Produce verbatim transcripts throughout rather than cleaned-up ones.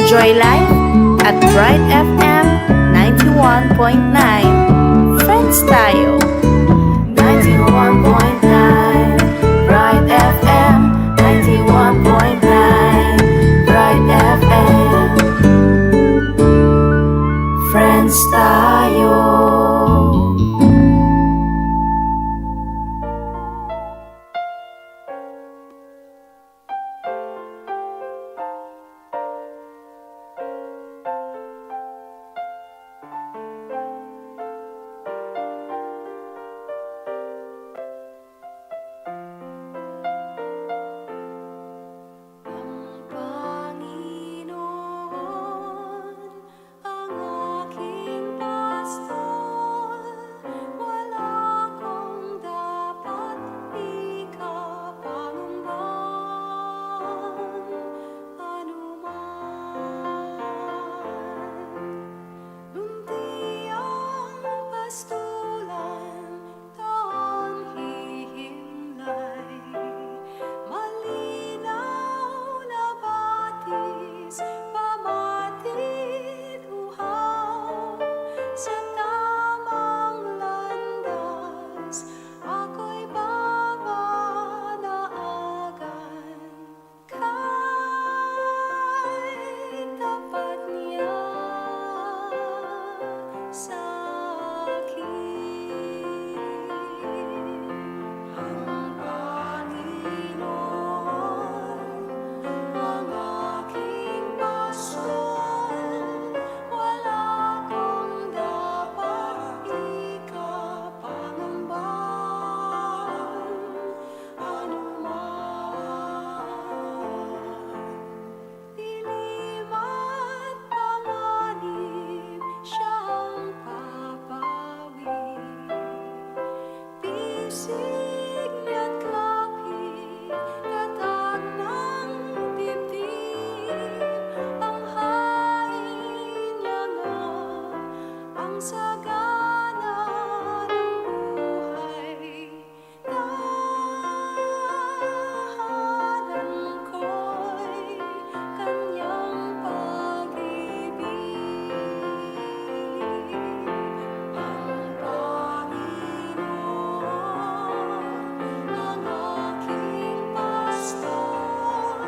Joy Life at Bright F M ninety-one point nine. Friends tayo. Ninety-one point nine Bright F M, ninety-one point nine Bright F M. Friends tayo. Ang Panginoon ang aking pastor, wala akong dapat ikapangamban anuman. Nung di ang pastulan, tanging himlay, malinaw na batis, pamatit uhaw sa tamang landas, ako'y babanaagan. Kay tapat niya sa akin. Ang Panginoon, ang aking pastor, wala akong dapat ikapangamban anuman. Dilim at panganib siyang papawi. Pisig niya't lapi, tatag ng dibdib. Ang hain niya nga ang sagana ng buhay. Tahanan ko'y kanyang pag-ibig. Ang Panginoon, ang aking pastor,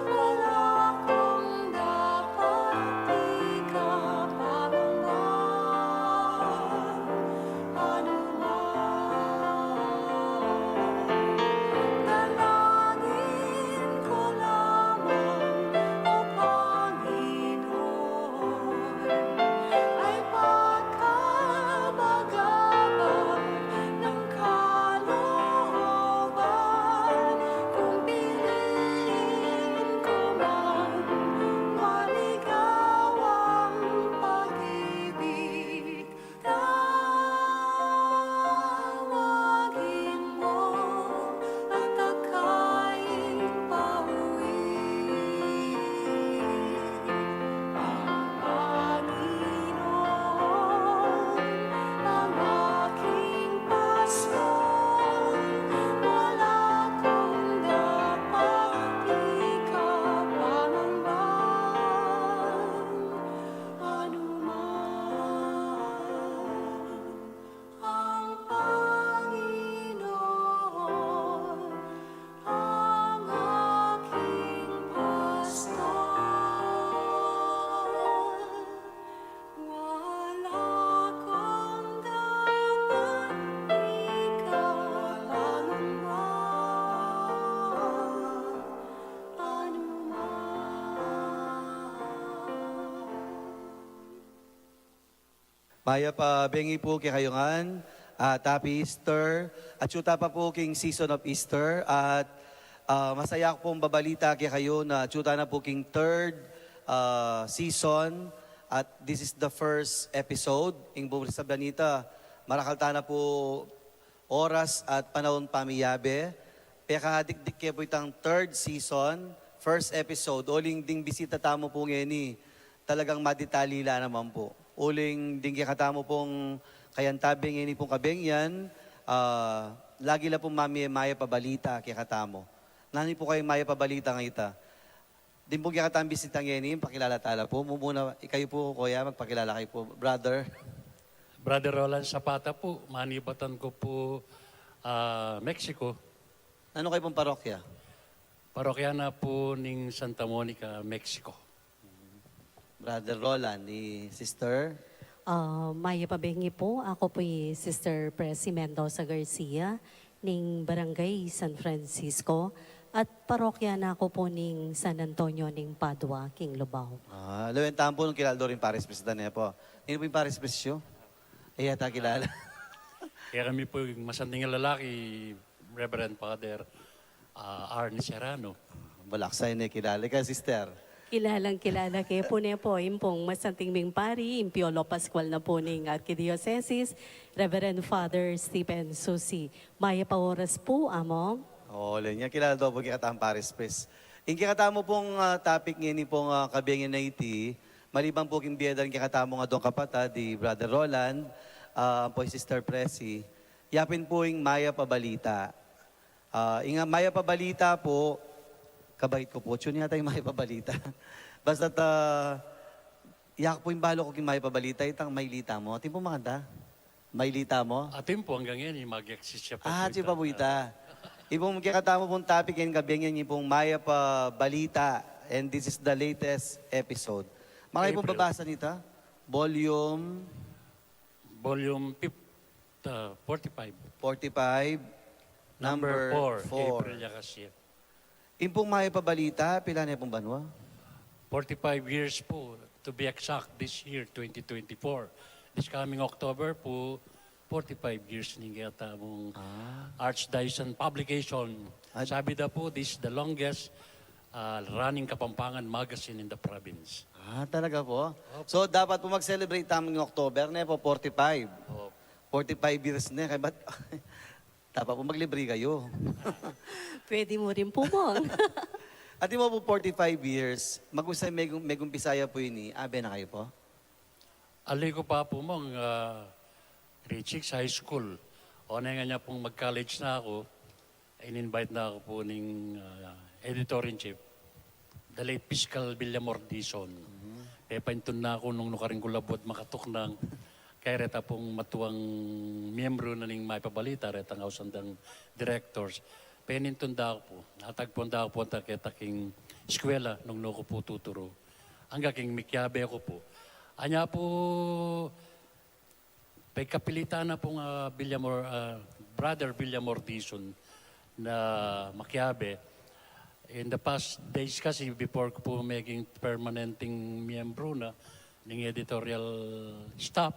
wala akong dapat ikapangamban anuman. Dalangin ko lamang, O Panginoon, ay pagkamagabang ng kalooban, kung piliin ko mang maligawang pag-ibig. Tawagin mo at akayin pauwi. Ang Panginoon, ang aking pastor, wala akong dapat ikapangamban anuman. Ang Panginoon, ang aking pastor, wala akong dapat ikapangamban anuman. Mayap a bengi pu kekayu ngan, at Happy Easter. Atiu ta pa pu king season of Easter, at, ah, masaya ku pung babalita kekayu na atiu ta na pu king third, ah, season, at this is the first episode. Ing buri sabyan nita, marakal ta na pu oras at panaun pamiyabe. Pekadikdik ke pu itang third season, first episode, uling ding bisita tamu pu ngeni, talagang maditali la naman pu. Uling ding kekatamu pung kayantabe ngeni pung kabengyan, ah, lagi la pung mamie mayap a balita kekatamu. Nanu pu kayang mayap a balita ngeni? Atin pung kekatang bisita ngeni, pakilala tala pu. Mumuna, ikayu pu, kuya, magpakilala kayu pu, brother. Brother Roland Zapata pu, manibatan ku pu, ah, Mexico. Nanu kayu pung parokya? Parokya na pu ning Santa Monica, Mexico. Brother Roland, i sister? Ah, mayap a bengi pu, aku pu i Sister Presi Mendoza Garcia, ning Barangay San Francisco, at parokya na ku pu ning San Antonio ning Padua, king Lubao. Ah, lawen tamu pu nung kilala do ring parish priest da, ne pu? Ninu pu ing parish priest yu? E yata kilala. Kekami pu ing masanting a lalaki, Reverend Father, ah, Arnie Serrano. Malaksay, ne kilala ka, sister? Kilalang kilala ke pu, ne pu, ing pung masanting ming pari, ing Piolo Pascual na pu ning Arkidiyosesis, Reverend Father Stephen Susi. Mayap a oras pu, Among. O, lawen ya, kilala do pu ing kekatamu parish priest. Ing kekatamu pung, ah, topic ngeni pung, ah, kabengi na iti, maliban pu king bie da ring kekatamung adwang kapatad, i Brother Roland, ah, pu i Sister Presi, ya pin pu ing mayap a balita. Ah, ing mayap a balita pu, kabait ku pu, tune yata ing mayap a balita. Basta't, ah, ya pu ing balu ku king mayap a balita, itang Maylita Mo. Atin pung makanta? Maylita Mo? Atin pu, anggang ngeni, mag-exist ya pa pu ita. Ah, atin pa pu ita. Ing pung kekatamu pung topic ngeni, kabengi, ing pung mayap a balita, and this is the latest episode. Makakayu pung babasa nita? Volume? Volume fif-, ah, forty-five. Forty-five, number four. Number four. April ya kasi. Ing pung mayap a balita, pila ne pung banua? Forty-five years pu, to be exact, this year, twenty twenty-four. This coming October pu, forty-five years ning kekatamung, ah, Archdiocesan publication. At sabi da pu, this is the longest, ah, running Kapampangan magazine in the province. Ah, talaga pu? Opo. So, dapat pu mag-celebrate tamu ngayong October, ne pu, forty-five. Opo. Forty-five years ne, kaya ba't dapat pu maglibre kayu? Pwede mu rin pu, Mong. Atin mu pu, forty-five years, mag-usa-, meg-, megumpisa ya pu ini, abe na kayu pu? Ali ku pa pu, Mong, ah, grade six high school. O, neng anya pung mag-college na aku, in-invite na aku pu ning, ah, editor-in-chief, the late Fiscal Villamor Dizon. Mhm. Pepaintun na aku nung nukarin ku labuad makatuknang. Kaya reta pung matuang miyembru na ning Mayap a Balita, retang ausan dang directors. Penintun da ku pu, atagpuan da ku pu antamu keta king eskwela nung nuku pu tuturu. Angga king mikiabe ku pu. Anya pu, pekapilitan na pung, ah, Villamor, ah, Brother Villamor Dizon na makiabe. In the past days kasi, before ku pu meging permanenteng miyembru na ning editorial staff,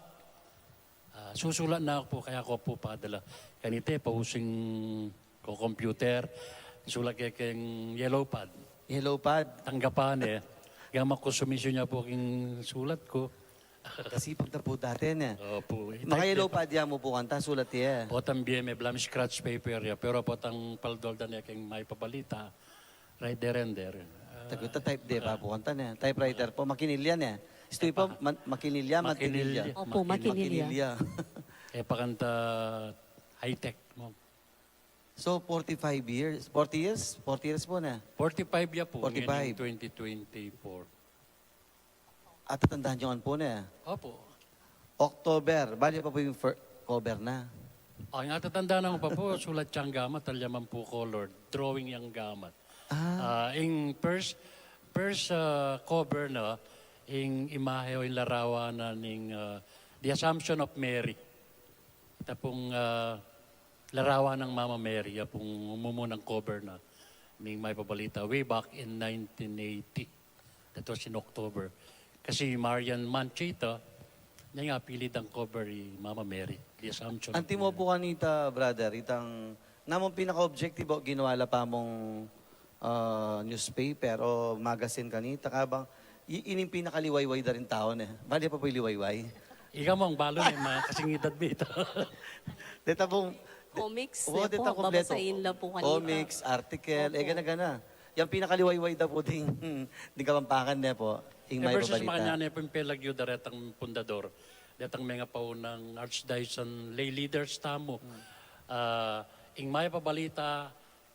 ah, susulat na ku pu, kaya ku pu padala. Kanita, pausing ko-computer, sulat ke keng yellow pad. Yellow pad. Tanggapan e. Gama ku sumisyon ya pu king sulat ku. Kasi punta pu dati ne. Opu. Maka-yellow pad ya mu pu kanta, sulat ya. Potang bie me blam scratch paper ya, pero potang paldol da ne keng Mayap a Balita, right there and there. Ah, tagu ta type de pa pu kanta ne. Typewriter pu, makinilya ne. Istu pu, ma-, makinilya, makinilya. Opu, makinilya. Makinilya. E pa kanta high-tech mu. So, forty-five years, forty years? Forty years pu ne? Forty-five ya pu, forty-five. Ngening twenty twenty-four. Atatandaan yu ngan pu ne? Opu. October, bale pa pu ing fir-, cover na. Ang atatandaan ku pa pu, sulat yang gamat, talyaman pu color, drawing yang gamat. Ah. Ah, ing first, first, ah, cover na, ing imahe o ing larawan na ning, ah, The Assumption of Mary. Ita pung, ah, larawan nang Mama Mary, ya pung mumunang cover na ning Mayap a Balita way back in nineteen eighty. That was in October. Kasi Marian Manchita, nya ing apilid nang cover i Mama Mary, The Assumption of Mary. Antimo pu kanita, brother, itang, namung pinaka-objective o ginawa la pa mung, ah, newspaper o magazine kanita, kabang, i-, ining pinakaliwayway da ring tau ne. Bale pa pu ing liwayway? Ika, Mong, balu ne, ma-, kasing edad mi ita. Deta pung, comics, o, ne deta pu, kompleto. Babasain la pu kanita. Comics, article, e, opu, gana-gana. Yang pinakaliwayway da pu ding, ding Kapampangan ne pu, ing Mayap a Balita. E, versus makanyan ne pu ing pelagyu da retang pundador, detang mengapaunang archdiocesan lay leaders tamu. Hmm. Ah, ing Mayap a Balita,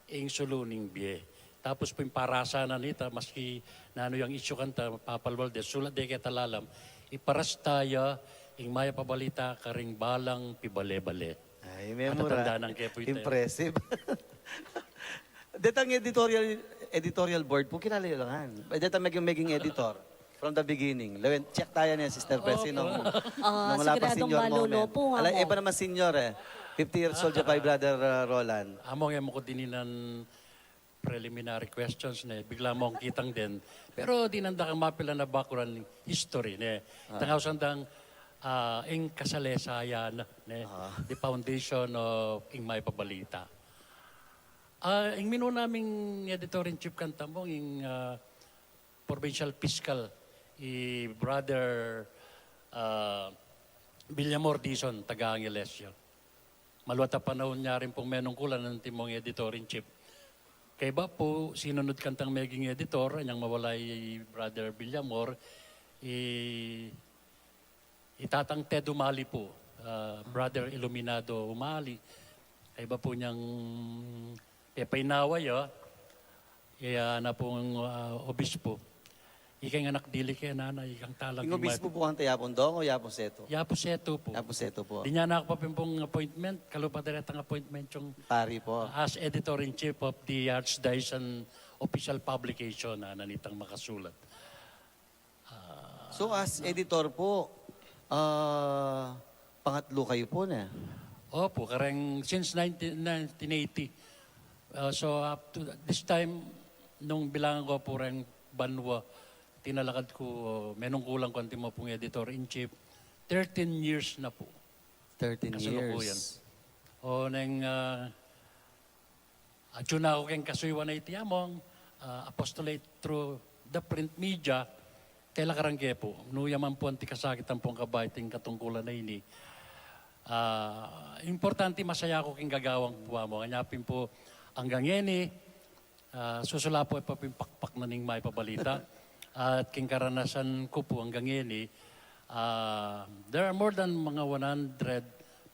ing sulu ning bie. Tapos pu ing parasa na nita, maski nanu yang issue kanta, papalwal de, sulat de keta lalam, iparasta ya ing Mayap a Balita karing balang pibale-bale. Ay, memura. Atatandanan ke pu ita. Impressive. Detang editorial, editorial board pu, kilala yu la ngan. Detang meging, meging editor from the beginning. Lawen, check taya ne, Sister Presi, nung, ah, nung wala pa senior moment. Ala, e pa naman senior e. Fifty years old ya pa i Brother, ah, Roland. Among e mu ku dininan preliminary questions, ne, bigla mong kitang den. Pero dinan da kang mapilan a background history, ne. Itang ausan dang, ah, ing kasalesayan, ne. The foundation of ing Mayap a Balita. Ah, ing minuna ming editor-in-chief kanta mong ing, ah, provincial fiscal, i Brother, ah, Villamor Dizon, taga Angeles ya. Maluat a panaun ya rin pung menungkulan antimong editor-in-chief. Kaybat pu, sinunod kantang meging editor, inyang mawala i Brother Villamor, i, i Tatang Ted Umali pu, ah, Brother Iluminado Umali. Kaybat pu inyang pepainawa ya, iya na pung, ah, obispo. Ika ing anak dili ke, nana, ikang talang. Ing obispo pu kanta Yapun Dong o Yapun Setu? Yapun Setu pu. Yapun Setu pu. Dinan na ku pa pin pung appointment, kalupa da retang appointment yung pari pu, as editor-in-chief of the Archdiocesan official publication, ah, na nitang makasulat. Ah, so, as editor pu, ah, pangatlu kayu pu, ne? Opu, kareng since nineteen, nineteen eighty. Ah, so, up to this time, nung bilangan ku pu reng banua, tinalakad ku, menungkulan ku antimo pung editor-in-chief, thirteen years na pu. Thirteen years. Kasalukuyan. O, neng, ah, atyu na ku keng kasuyuan a iti among, ah, apostolate through the print media, tela kareng ke pu, nu ya man pu anti kasakit ampong kabait ing katungkulan a ini. Ah, importante masaya ku king gagawan ku pu among, anya pin pu anggang ngeni, ah, susula pu e pa pin pakpak na ning Mayap a Balita. At king karanasan ku pu anggang ngeni, ah, there are more than mga one hundred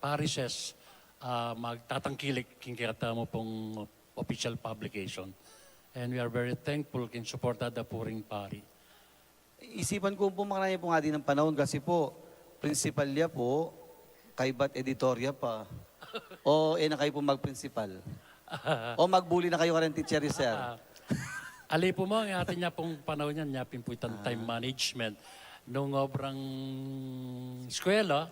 parishes, ah, magtatangkilik king kekatamu pung official publication. And we are very thankful king suporta da pu ring pari. Isipan ku pu, makanyan pu ing adi nang panaun kasi pu, principal ya pu, kaybat editor ya pa. O, e na kayu pu magprinsipal? O magbuli na kayu kareng teacher yu, sir? Ah, ali pu mo, ing atin ya pung panaun yan, nya pin pu itang time management. Nung obrang eskwela,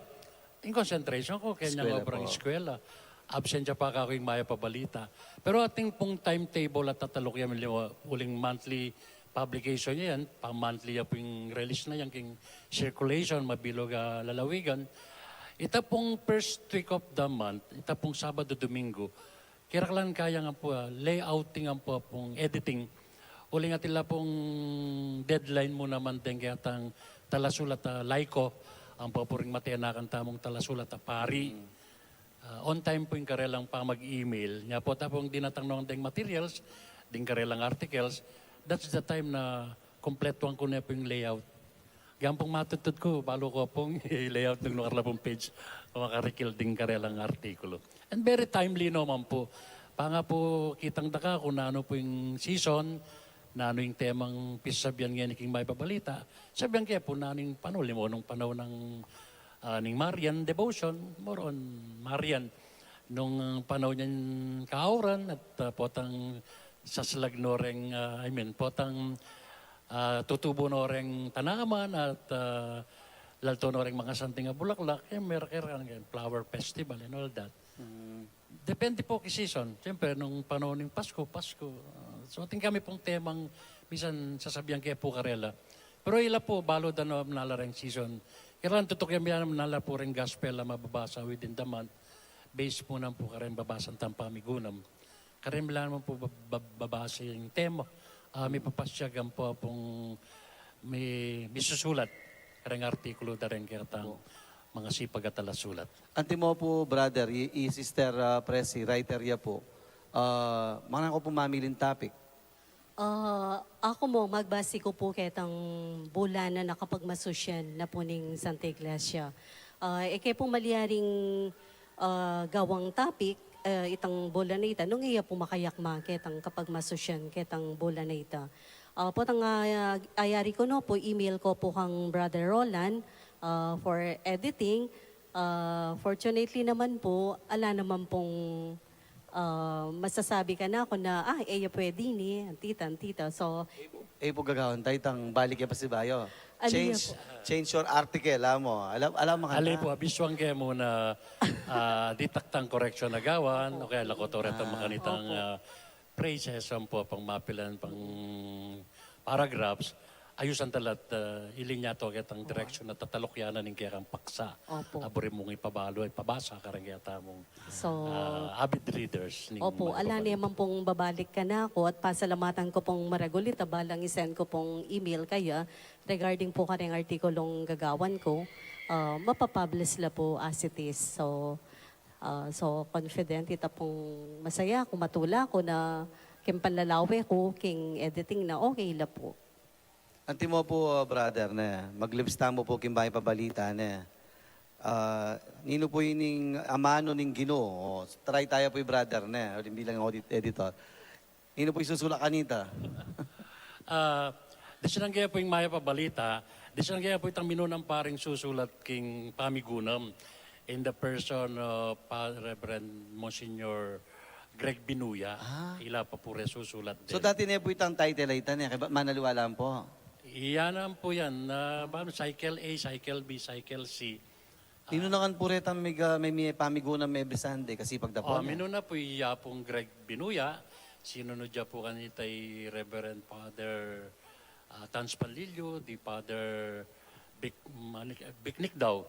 ing concentration ku keng obrang eskwela. Absent ya pa kaku ing Mayap a Balita. Pero atin pung timetable a tataluk ya, uling monthly publication ya yan, pa-monthly ya pu ing release na yan king circulation, mabilug a lalawigan. Ita pung first week of the month, ita pung Sabado, Domingo, keraklan kaya ngan pu, ah, layouting ngan pu pung editing. Uling atin la pung deadline mu naman deng kekatang talasulat a laiko, ampo pu ring matenakan tamung talasulat a pari. Ah, on time pu ing karelang pamag-email. Nya pu, ita pung dinatang nong deng materials, ding karelang articles, that's the time na kumpletuan ku ne pu ing layout. Gantang pung matudtud ku, balu ku pung i-layout nung nukarla pung page, makarikil ding karelang artikulu. And very timely naman pu. Panga pu kitang daka kung nanu pu ing season, nanu ing temang pisasabian ngeni king Mayap a Balita. Sabian ke pu nanu ing panaun, halimbawa nung panaun nang, ah, ning Marian devotion, more on Marian. Nung panaun yang kauran at, ah, potang saslag no reng, ah, I mean, potang, ah, tutubu no reng tanaman at, ah, lalto no reng mangasanting a bulaklak, e, meron kaya reng flower festival and all that. Depende pu king season. Siyempre, nung panaun ning Pasko, Pasko. Ah, so, atin kami pung temang minsan sasabian ke pu karela. Pero ila pu, balu da no manala reng season. Kailangan tutukian mi naman manala pu reng gospel a mababasa within the month. Base pu naman pu kareng babasan tang pamigunam. Kareng bilang naman pu ba-, ba-, babasa ing tema. Ah, mipapasyagan pu pung mi-, misusulat kareng artikulu da reng kekatang mangasipag a talasulat. Antimo pu, brother, i, i Sister, ah, Presi, writer ya pu. Ah, makanyan ku pu mamiling topic? Ah, aku mu, magbase ku pu ketang bulanan a kapagmasusyan na pu ning Santa Iglesia. Ah, e ke pu malyaring, ah, gawang topic, eh, itang bola na ita, nung iya pu makayakma ketang kapagmasusyan ketang bola na ita. Ah, potang, ah, ayari ku no pu, email ku pu kang Brother Roland, ah, for editing. Ah, fortunately naman pu, ala naman pung, ah, masasabi kanaku na, "Ah, e ya pwede ini, antita, antita." So, E pu gagawan tayo itang balik ya pasibayu. Ali ya pu. Change your article, amu. Alam, alam mo ka na? Ali pu, abisuan ke mu na, ah, ditak tang correction a gawan, o kaya lakotor itang makanitang, ah, phrases, ampo pang mapilan, pang paragraphs, ayusan tala at, ah, ilinya to ketang direksyon a tatalukyanan ning kekang paksa. Opo. A buri mung ipabalu, ipabasa kareng ketamung, ah, avid readers ning Opo, ala Mapabalik. Naman pung babalik kanaku at pasalamatan ku pung maragul ita balang i-send ku pung email kaya regarding pu kareng artikulung gagawan ku, ah, mapapublish la pu as it is. So, ah, so confident ita pung masaya ku, matula ku na king panlalawe ku king editing na okay la pu. Antimo pu, ah, brother, ne, maglibista mu pu king Mayap a Balita, ne. Ah, ninu pu ining amanu ning Ginu? O, try taya pu, brother, ne, bilang audit editor. Ninu pu isusulat kanita? Ah, dinan ke pu ing Mayap a Balita, dinan ke pu itang minunang paring susulat king pamigunam, in the person of Pa-, Reverend Monsignor Greg Binuya. Ah. Ila pa pu re susulat. So, dati ne pu itang title a ita, ne, kaya manaliwa la pu. Iya na pu yan, ah, paano, cycle A, cycle B, cycle C. Ninu naman pu retang mega-, me-, me-, pamigunam every Sunday kasi pagdapon, eh. Minuna pu i Apung Greg Binuya, sinunod ya pu kanita i Reverend Father, ah, Tans Palillo, di Father Bic, Manic-, Bicnic daw.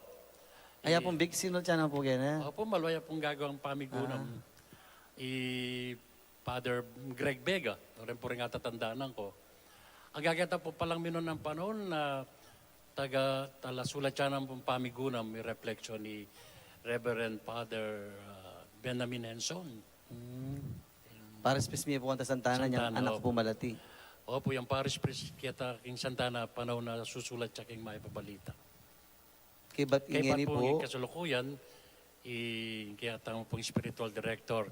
Ay, Apung Bic, sinunod ya na pu kene? Opo, maluwa ya pung gagawang pamigunam. Ah. I Father Greg Vega, ren pu ring atatandanan ku. Agaketa pu palang minunang panaun na taga, talasulat ya na pung pamigunam, i reflection ni Reverend Father, ah, Benjamin Henson. Hmm. Paris Pis mi pu kanta Santana, yang Santana, anak opo. Pu malati. Opo, yang Paris Pis keta king Santana, panaun na susulat ya king Mayap a Balita. Kaybat Kaybat ngeni pu, pu, ing kasalukuyan, i, kaya tamu pung spiritual director,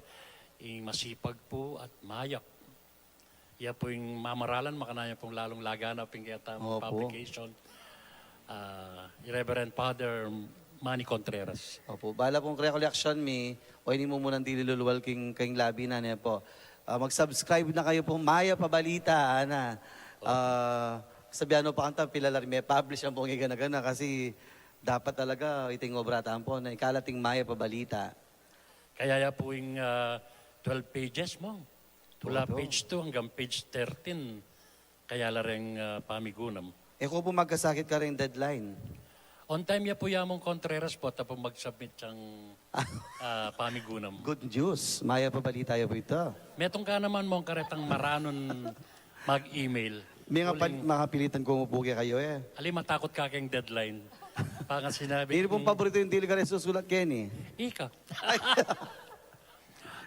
ing masipag pu at mayap. Iya pu ing mamaralan, makanyan ya pung lalung laganap ing kaya tamung Opo. Publication, ah, i Reverend Father Manny Contreras. Opo, bala pung recollection mi, o ini mu munang dili luluwal king, king labi na, ne pu. Ah, mag-subscribe na kayu pu, Mayap a Balita, ana. Opo. Ah, sabian mu pa kanta, pila la ring me-publish ampong igana-gana kasi dapat talaga iting obra tampo, ne, ikalat ing Mayap a Balita. Kaya ya pu ing, ah, twelve pages mu. Mula Opo. Page two hanggang page thirteen. Kaya la reng, ah, pamigunam. E ko pu magkasakit kareng deadline. On time ya pu ya mung Contreras pu, ta pu mag-submit yang, ah, pamigunam. Good news. Mayap a balita ya pu ita. Metung ka naman mung karetang maranun mag-email. Mengapal-, uling makapilitan ku mu pu kekayu, e. Ali, matakut ka keng deadline. Panga sinabi Ini pung paborito yung dili ka rin susulat, Kenny. Ika.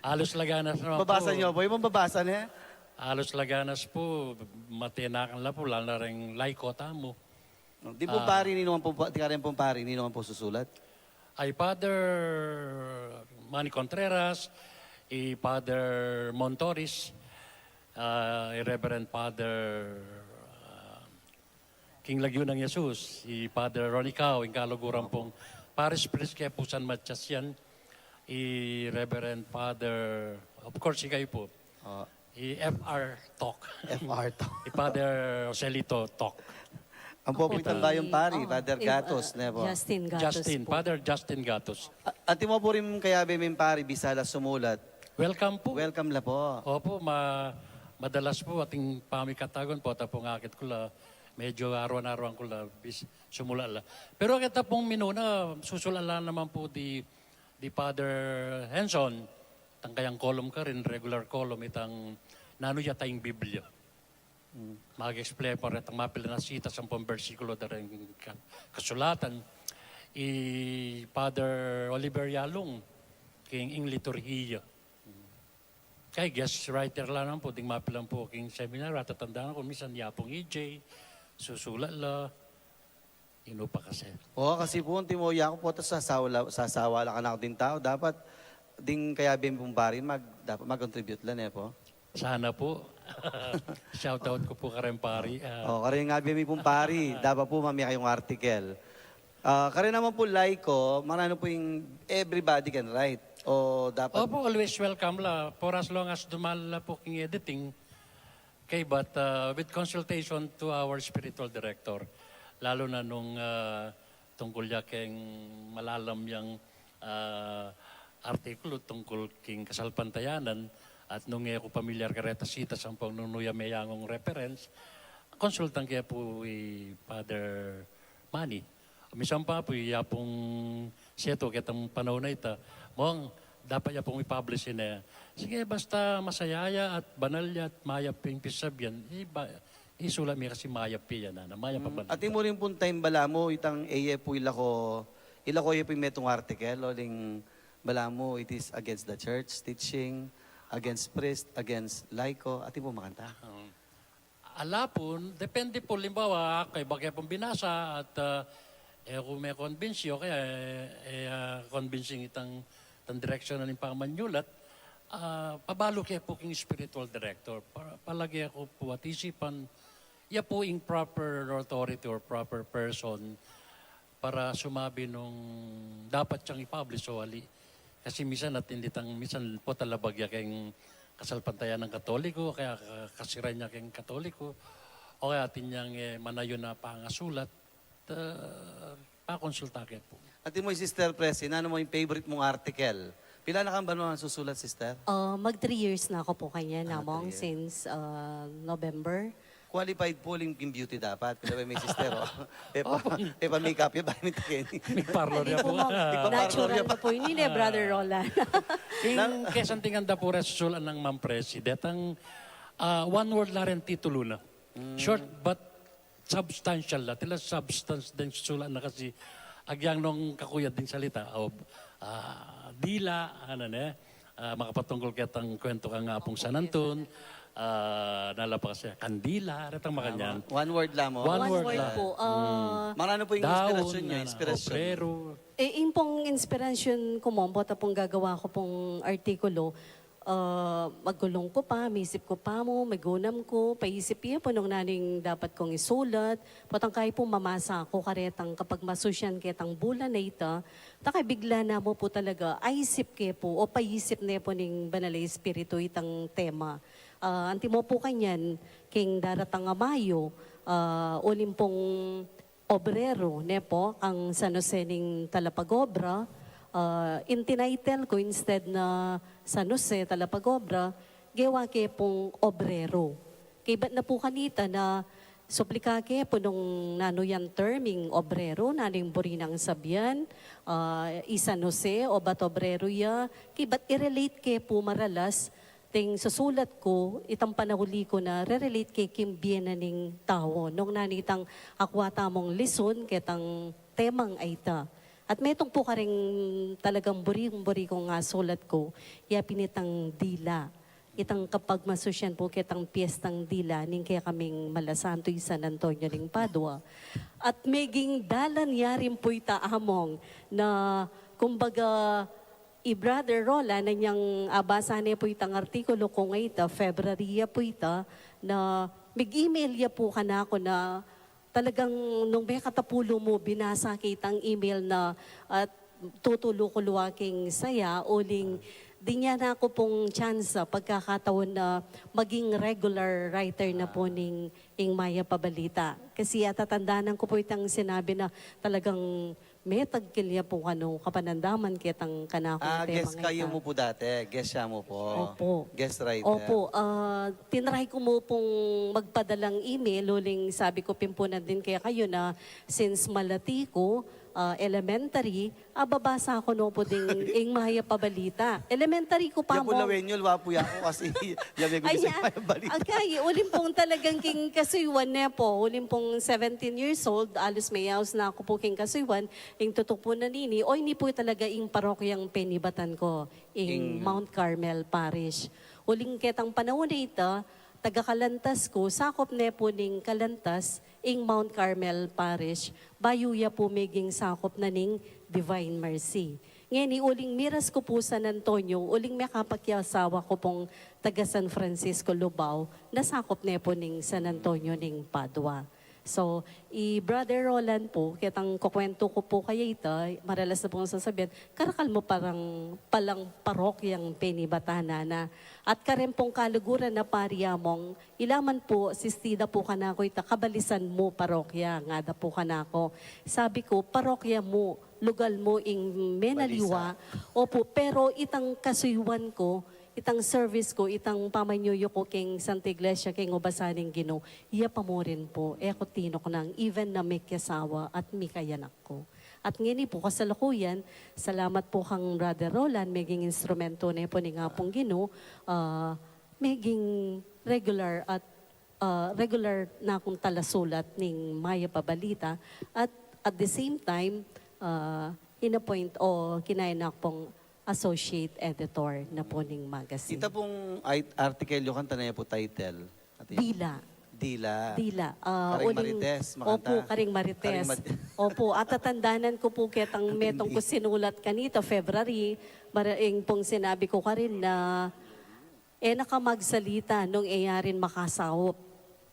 Alos laganas naman Babasa pu. Niyo pu, yung mababasa, ne? Alos laganas pu, matenakan la pu, lalo na reng layko tamu. Di pung Ah. pari, ninu pung pa-, di ka rin pung pari, ninu pung susulat? Ay Father Manny Contreras, i Father Montoris, ah, i Reverend Father, ah, King Lagyu nang Jesus, i Father Ronnie Cao, ing kaluguran pung Parish Priest kaya pu San Matias yan, i Reverend Father, of course, ikayu pu. Ah. I F R Talk. F R Talk. I Father Joselito Talk. Ang pupunta Itang ba yung pari, Oh, Father eh, Gatos, ah, ne po? Justin Gatos Justin, po. Father Justin Gatos. A-, ati mo po rin kayabe ming pari, bisa la sumulat. Welcome po. Welcome la po. Opo, ma-, madalas po ating pamikatagun po, tapong akit ko la, medyo aruan-aruan ko la, bis-, sumulat la. Pero kita pong minuna, susulat la naman po di, di Father Henson, tang kayang column karin, regular column, itang nanu yata ing Biblia. Mm. Mag-explain pa retang mapilan a sita, sampung bersikulo da ring ka-, kasulatan. I Father Oliver Yalung, king ing liturhiya. Kaya guest writer la naman po, ding mapilan po king seminar, atatandaan ko, minsan yapong E J, susulat la, Inu pa kasi. Oo, kasi po, antimo ya ku po, tas sasawa la, sasawa la kanaku ding tau. Dapat, Ding kayabe mi pung pari, mag, dapat mag-contribute la, ne po? Sana po. Shoutout ku pu kareng pari. Ah, o, kareng kayabe mi pung pari, dapat pu mamie kayung article. Ah, kareng naman pu laiko, maranu pu ing everybody can write? O dapat... Opo, always welcome la. For as long as duman la pu king editing, kaybat, ah, with consultation to our spiritual director. Lalu na nung, ah, tungkul ya keng malalam yang, ah, artikulu tungkul king kasalpantayanan, at nung e ku pamilyar kareta sitas ampong nung nu ya meyangong reference, konsultan ke pu i Father Manny. Minsan pa pu, ya pung setu ketang panaun a ita, "Mong, dapat ya pung i-publish ini." Sige, basta masaya ya at banal ya at mayap ing pisabyan, iba, isulat mi kasi mayap ya, nana, mayap a banal. Atin mu rin pung time, balamu itang e ye pu ilako, ilako ye pu ing metung article, uling balamu it is against the church teaching, against priest, against laiko, atin pu makanta? Um, ala pu, depende pu, limbawa, kaybat ke pung binasa at, ah, e ku me-convince, o kaya, e, e, ah, convincing itang, itang direksyon na ning pamanyulat, ah, pabalu ke pu king spiritual director. Pa, palage ku pu at isipan, ya pu ing proper authority or proper person para sumabi nung dapat yang i-publish o ali. Kasi minsan atin ditang, minsan pu talabag ya keng kasalpantayanang Katoliko, kaya ka-, kasiran ya keng Katoliko, o kaya atin yang, e, manayun a pangasulat, ah, pakonsulta ke pu. Atin mu i Sister Presi, nanu mu ing favorite mung article? Pila na kang banua susulat, Sister? Ah, mag three years na ku pu kanyan, Among, since, ah, November. Qualified pu ing beauty dapat. Kaya may sister, o. E pa, e pa makeup ya, bayu mi takeni. May parlor ya pu. Natural na pu ini, ne, Brother Roland. Ing kesantingan da pu reng susulat nang Mang Presi, detang, ah, one word la reng titulu na. Short but substantial la. Tila substance deng susulat na kasi agyang nung kakuyad ding salita, o, ah, dila, ano ne, ah, makapatungkul ketang kuwentu kang Apung San Antun, ah, nala pa kasi kandila, retang makanyan. One word la mu. One word la. Pu. Ah, Maranu pu ing inspirasyon nyo, inspirasyon? Obrero. E, ing pung inspirasyon ku mu, bota pung gagawa ku pung artikulu, ah, magulung ku pa, misip ku pa mu, migunam ku, paisip ya pu nung nanu ing dapat kung isulat, potang kayi pu mamasa ku karetang kapagmasusyan ketang bulan a ita, ta kay bigla na mu pu talaga, aisip ke pu, o paisip ne pu ning Banal a Espiritu itang tema. Ah, antimo pu kanyan, king daratang a Mayo, ah, uling pung obrero, ne pu, kang San Jose ning talapag-obra, ah, ing tinitle ku instead na San Jose talapag-obra, gewa ke pung obrero. Kaybat na pu kanita na suplika ke pu nung nanu yang term ing obrero, nanu ing buri nang sabian, ah, i San Jose, obat obrero ya, kaybat i-relate ke pu maralas, ding susulat ku, itang panauli ku na re-relate ke king bie na ning tau. Nung nanu itang akua tamung lisun ketang temang a ita. At metung pu karing talagang buri-buri kung sulat ku, ya pin itang dila. Itang kapagmasusyan pu ketang piestang dila ning kekaming Malasanto i San Antonio ning Padua. At meging dalan ya rin pu ita, Among, na kumbaga, i Brother Roland, nung abasa ne pu itang artikulu kung ita, February ya pu ita, na mig-email ya pu kanaku na talagang nung mekatapulu mu binasa ke itang email na, ah, tutulu ku lu king saya, uling dinan na ku pung tsansa, pagkakataon na maging regular writer na pu ning ing Mayap a Balita. Kasi atatandanan ku pu itang sinabi na talagang metagkil ya pu kanu, kapanandaman ketang kanakung temang ita. Ah, guest kayu mu pu dati. Guest ya mu pu. Opo. Guest writer. Opo. Ah, tinry ku mu pung magpadalang email, uling sabi ku pin pu nandin kekayu na since malati ku, ah, elementary, ababasa ku no pu ding ing Mayap a Balita. Elementary ku pa mu. Ya pu lawen yu, lawa pu ya ku kasi ya me gumis ing Mayap a Balita. Agay, uling pung talagang king kasuyuan ne pu, uling pung seventeen years old, alos meyaus na ku pu king kasuyuan, ing tutu pu na nini, o ini pu talaga ing parokyang penibatan ku, ing Mount Carmel Parish. Uling ketang panaun a ita, taga-Calantas ku, sakup ne pu ning Calantas, ing Mount Carmel Parish, bayu ya pu meging sakup na ning Divine Mercy. Ngeni, uling miras ku pu San Antonio, uling mekapakyasawa ku pung taga San Francisco, Lubao, na sakup ne pu ning San Antonio ning Padua. So, i Brother Roland pu, ketang kukwentu ku pu kaya ita, maralas na pung sasabian, karakal mu parang palang parokyang penibatan na. At karen pung kaluguran na pari, Among, ila man pu, sistida pu kanaku ita, Kabalisan mu parokya, ngada pu kanaku. Sabi ku, parokya mu, lugal mu ing menaliwa. Opu, pero itang kasuyuan ku, itang service ku, itang pamanyuyu ku king Santa Iglesia, king ubasan ning Ginu, iya pa mu rin pu, e ku tinuknang, even na mekyasawa at mikayanak ku. At ngeni pu, kasalukuyan, salamat pu kang Brother Roland, meging instrumento ne pu ning Apung Ginu, ah, meging regular at, ah, regular na kung talasulat ning Mayap a Balita, at at the same time, ah, in-appoint o kinain na pung associate editor na pu ning magazine. Ita pung ai-, article yu kanita, ne pu title? Ati? Dila. Dila. Dila. Ah, Karing uling Marites, makanta. Opu, Karing Marites. Karing Mari- Opu, atatandanan ku pu ketang metung ku sinulat kanita, February, mara-, ing pung sinabi ku karin na, e na ka magsalita nung e ya rin makasaup.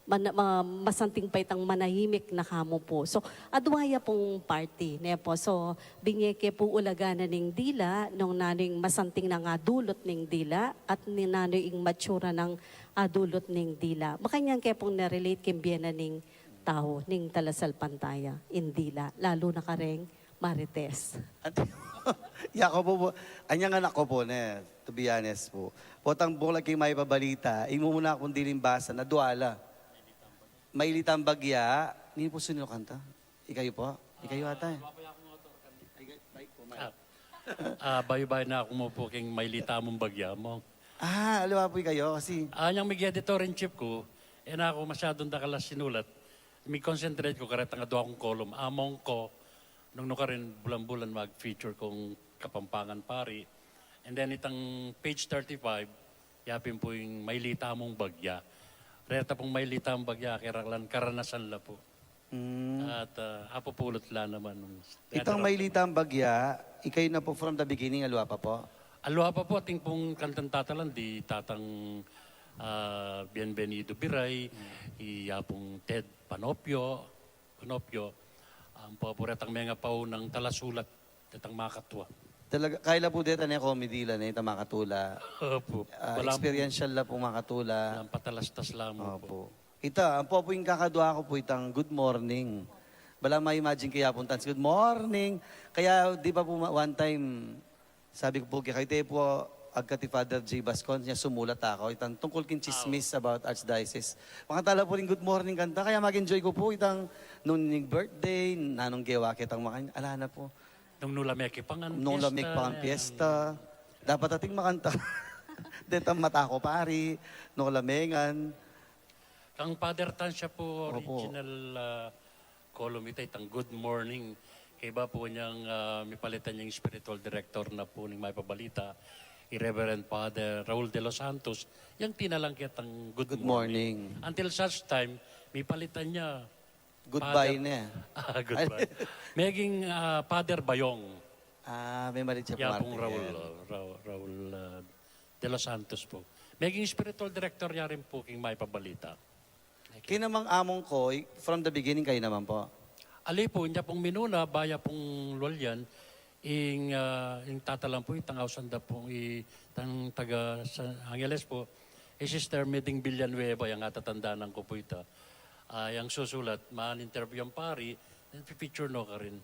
Mana-, ma-, masanting pa itang manahimik na ka mu pu. So, adwa ya pung party, ne pu. So, binye ke pu ulagan na ning dila, nung nanu ing masanting nang adulut ning dila, at ni nanu ing matsura nang adulut ning dila. Makanyan ke pung na-relate king bie na ning tau, ning talasalpantaya, ing dila, lalu na kareng Marites. At, ya ku pu, pu, anyang anak ku pu, ne, to be honest pu. Potang buklat king Mayap a Balita, ing mumuna kung diling basa, na dwala. Mailitang Bagya, ninu pu sinukanta? Ikayu pu? Ikayu ata, e. Ah, ah, bayu-bayu na ku mu pu king Mailita Mung Bagya, Among. Ah, aliwa pu ikayu, kasi anyang mig-editor-in-chief ku, e na ku masyadung dakal a sinulat. Mig-concentrate ku karetang adwa kung column, Among Ko, nung nukarin bulan-bulan mag-feature kung Kapampangan pari. And then itang page thirty-five, ya pin pu ing Mailita Mung Bagya. Reta pung Mailita Mung Bagya, karaklan karanasan la pu. Mm. At, ah, apupulut la naman nung itang Mailita Mung Bagya, ikayu na pu from the beginning, aliwa pa pu? Aliwa pa pu, atin pung kantang tatalan di Tatang, ah, Bienvenido Biray, i Apung Ted Panopio, Panopio, ampo pu retang mengapaunang talasulat detang Makatua. Talaga, kaila pu deta ne, comedy la ne, itang Makatua la. Opu. Ah, experiential la pung Makatua la. Walang patalastas la mu pu. Opu. Ita, ampo pu ing kakadwa ku pu itang good morning. Bala ma-imagine ke ya pung tans, "Good morning." Kaya, di ba pu, ma-, one time, sabi ku pu kekayu, "Ite pu, agkat i Father J Bascon, nya sumulat aku itang tungkul king tsismis about Archdiocese." Makanta la pu ring good morning kanta, kaya mag-enjoy ku pu itang nung ning birthday, nanung gewa ketang makanyan, ala na pu. Nung nu la mekipangan, nung la mekipangan piyesta, dapat ating makanta. Detang Mata Ko Pari, nung la mengan. Kang Father Tan siya pu, opu, original, ah, column ita, itang Good Morning. Kaybat pu inyang, ah, mipalitan yang spiritual director na pu ning Mayap a Balita, i Reverend Father Raul de los Santos, yang tinalan ketang Good Morning. Good Morning. Until such time, mipalitan ya Goodbye Father, ne. Ah, goodbye. Meging, ah, Father Bayong. Ah, me-, malinis ya pu, Father Raul, Raul, Raul, ah, de los Santos pu. Meging spiritual director ya rin pu king Mayap a Balita. Kaya namang Among Ko, i-, from the beginning kayu naman pu? Ali pu, inya pung minuna, baya pung lual yan, ing, ah, ing tatalan pu, itang ausan da pu, itang taga San Angeles pu, i Sister Meding Villanueva, yang atatandanan ku pu ita. Ah, yang susulat, man-interview yang pari, then pipicture no karin.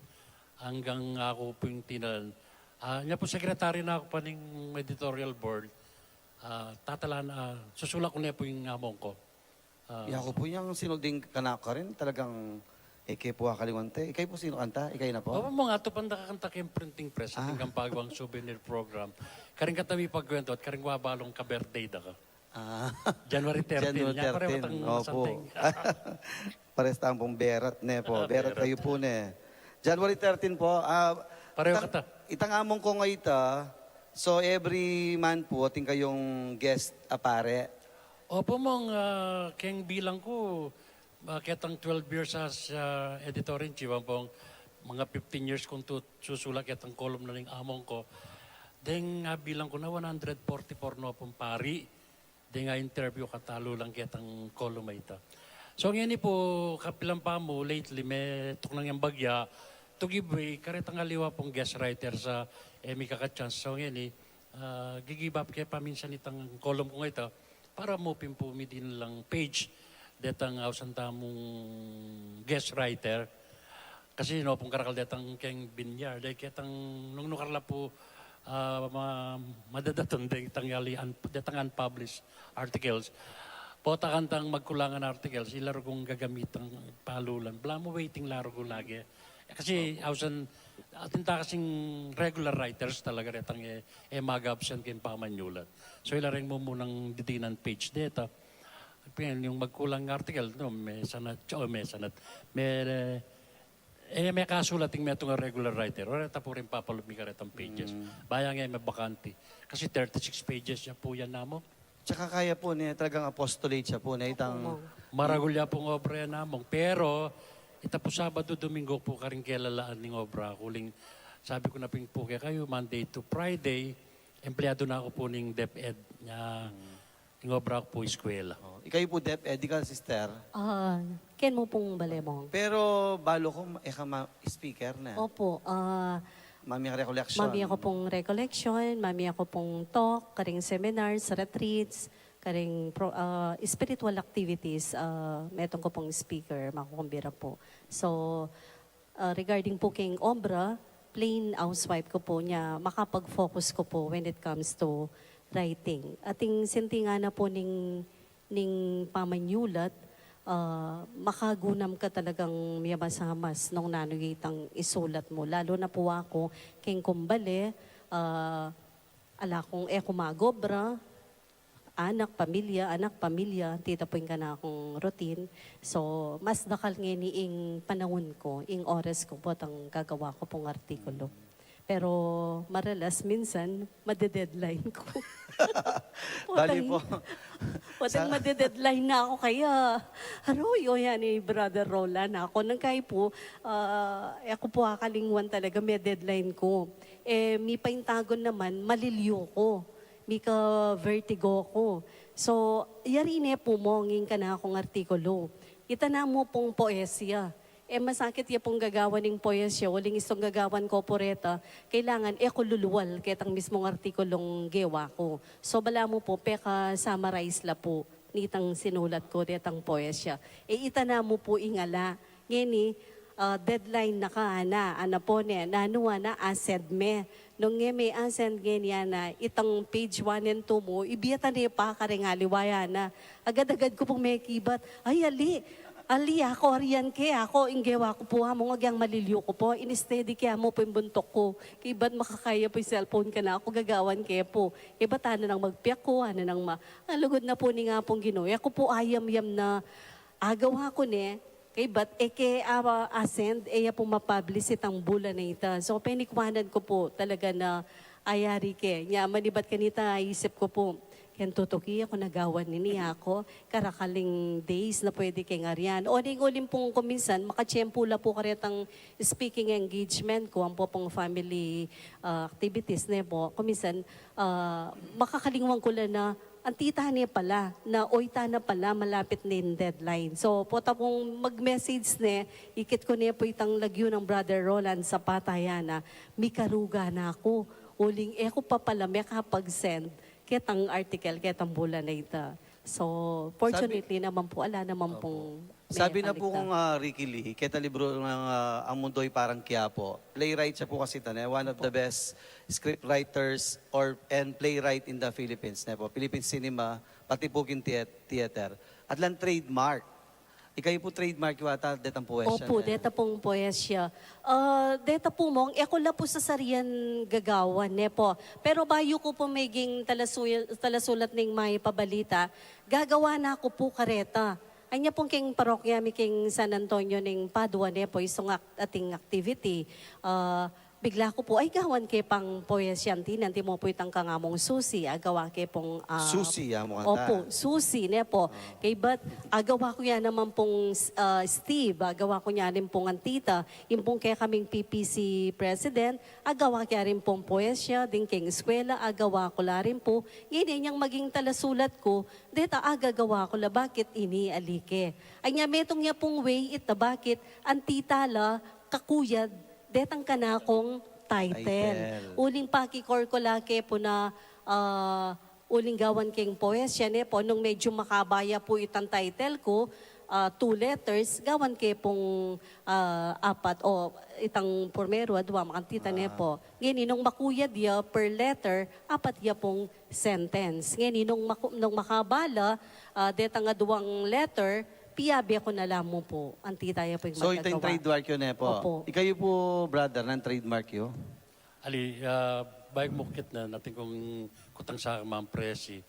Anggang aku pu ing tinalan. Ah, inya pu secretary na aku pa ning editorial board. Ah, tatalan, ah, susulat ku ne pu ing Among Ko. Ah. Yaku pu, inyang sinuding kanaku karin, talagang ike pu akalingwan te. Ikayu pu sinukanta? Ikayu na pu? Opu, Among, atupan da ka kanta king printing press, ah, atin kang pagawang souvenir program. Karin kata mipagkwentu at karin ku abalung ka-birthday da ka. Ah. January thirteen. January thirteen. Nya, pareho tang, opu, masanting. Parehas tang pung berat ne pu. Ah, berat. Berat kayu pu ne. January thirteen pu. Ah, pareho itang, kata. Itang Among Ko nga ita, so every month pu, atin kayung guest a pare? Opu, Among, ah, keng bilang ku, ah, ketang twelve years as, ah, editor-in-chief, ampong mga fifteen years kung tu-, susulat ketang kolum na ning among ko. Deng, ah, bilang ko na one hundred forty-four no pung pari. Deng, ah, interview katalu lang ketang kolum a ita. So, ngeni pu, kapilan pa mu, lately, metung nang yang bagya, to give way, karetang aliwa pung guest writer sa, e, mi kaka-chance. So, ngeni, ah, gi-give up ke paminsan itang kolum kung ita, para mu pin pu mi din lang page, detang ausan tamung guest writer. Kasi no, pung karakal detang keng binyar, de ketang nung nukar la pu, ah, ma-, madadatun detang ali un-, detang unpublished articles. Pota kantang magkulangan articles, ila rugung gagamitang palulan. Balamu waiting la rugu lagi. Kasi ausan, atin ta kasing regular writers talaga detang e, e mag-absent keng pamanyulat. So, ila reng mumunang didinan page deta. Pin, yung magkulang article, no, me sanat, o, me sanat, me, e, me kasulat ing metung a regular writer. Ora ta pu rin papalub mi karetang pages. Bayang e me bakanti. Kasi thirty-six pages ya pu yan namu. Tsaka kaya pu ne, talagang apostolate siya pu ne, itang Opo, Mang. Maragul ya pung obra yan namung. Pero, ita pu Sabado, Domingo pu karing kelalaan ning obra ku. Uling, sabi ku na pin pu kekayu, Monday to Friday, empleyadu na ku pu ning DepEd. Nya, ing obra ku pu, eskwela. O, ikayu pu DepEd, ika, sister? Ah, ken mu pung bale, Mang. Pero, balu ku, e ka ma-, speaker ne. Opo, ah, Mamie ka recollection. Mamie ku pung recollection, mamie ku pung talk, karing seminars, retreats, karing pro-, ah, spiritual activities, ah, metung ku pung speaker, makukumbira pu. So, ah, regarding pu keng obra, plain housewife ku pu, nya makapag-focus ku pu when it comes to writing. Ating sintingan na pu ning ning pamanyulat, ah, makagunam ka talagang miyabasa mas nung nanu itang isulat mu. Lalu na pu aku, keng kumbale, ah, ala kung e ku mag-obra, anak, pamilya, anak, pamilya, tita pu ing kanakung routine. So, mas dakal ngeni ing panaun ku, ing oras ku, potang gagawa ku pung artikulu. Pero maralas, minsan, made-deadline ku. Bali Potang, pu. Potang Sa- made-deadline na ku kaya. Aruy, o yan ni Brother Roland, aku nang kaya pu, ah, e ku pu akalingwan talaga, me-deadline ku. E, mipaintagun naman, maliliu ku. Mika-vertigo ku. So, yari ne pu, Mang, ing kanakung artikulu. Ita na mu pung poesia. E, masakit ya pung gagawan ning poesia, uling istung gagawan ku pu reta, kailangan e ku lulual ketang mismung artikulung gewa ku. So, balamu pu, peka-summarize la pu nitang sinulat ku detang poesia. E, ita na mu pu ing ala. Ngeni, ah, deadline na ka, ana, ana pu ne, nanu, ana, a-send me. Nung e me a-send ngeni, ana, itang page one and two mu, ibie ta ne pa kareng aliwa, ana. Agad-agad ku pung mekibat, ay, ali, ali, aku, arian ke, aku, ing gewa ku pu, among agyang maliliu ku pu, in-steady ke amu pu ing buntuk ku. Kibat makakaya pu ing cellphone kanaku, gagawan ke pu. Kibat ana nang magpiak ku, ana nang ma-, a, lugud na pu ning Apung Ginu. E ku pu ayam-yam na agawa ku ne, kaybat, e ke, a, a-send, e ya pu ma-publish itang bula na ita. So, penikwanan ku pu talaga na ayari ke. Nya, manibat kanita, isip ku pu, ken tutuki aku nagawan ini, aku, karakaling days na pwede keng arian. O, ning uling pung kuminsan, makatiempu la pu karetang speaking engagement ku, ampo pung family, ah, activities, ne pu. Kuminsan, ah, makakalingwan ku la na, anti ta ne pala, na oy ta na pala, malapit ne ing deadline. So, pota pung mag-message ne, ikit ku ne pu itang lagyu nang Brother Roland Zapata ya na, mikaruga na ku. Uling e ku pa pala mekapag-send ketang article, ketang bula na ita. So, fortunately naman pu, ala naman pung Sabi na pu kung, ah, Ricky Lee, keta libru nang, ah, Ang Mundo'y Parang Quiapo. Playwright siya pu kasi, tane, one of the best script writers or, and playwright in the Philippines, ne pu. Philippine cinema, pati pu king theat-, theater. At lang trademark. Ikayu pu trademark yu ata, detang poesya. Opo, ne, deta pung poesya. Ah, deta pu, Mong, e ku la pu sasarian gagawan, ne pu. Pero bayu ku pu meging talasuy-, talasulat ning Mapabalita, gagawa na ku pu kareta. Anya pung king parokya mi king San Antonio ning Padua, ne pu, isung ak-, ating activity. Ah, Bigla ku pu, ay, gawan ke pang poesya anti, anti mo pu itang kangamung Susi, agawa ke pung, ah, Susi, ya mu kanta. Opo, Susi, ne po. Kaybat, agawa ku ya naman pung, ah, Steve, agawa ku ya rin pung antita, ing pung kekaming P P C president, agawa ke rin pung poesya, ding keng eskwela, agawa ku la rin pu. Ngeni, inyang maging talasulat ku, deta agagawa ku la, bakit ini, ali ke. Anya metung ya pung way, ita bakit, antita la, kakuyad, detang kanakung title. Title. Uling pakikor ku la ke pu na, ah, uling gawan keng poesya, ne po, nung medyo makaba ya pu itang title ku, ah, two letters, gawan ke pung, ah, apat, o itang purmeru, adwa, makantita, ne po. Ngeni, nung makuyad ya per letter, apat ya pung sentence. Ngeni, nung maku-, nung makaba la, ah, detang adwang letter, piyabe ku na la mu pu. Antita ya pu ing magagawa. So, ita ing trademark yu, ne po? Opo. Ikayu pu, brother, nanu ing trademark yu? Ali, ah, bayu ku mukit na, atin kung kutang sa Ma'am Presi.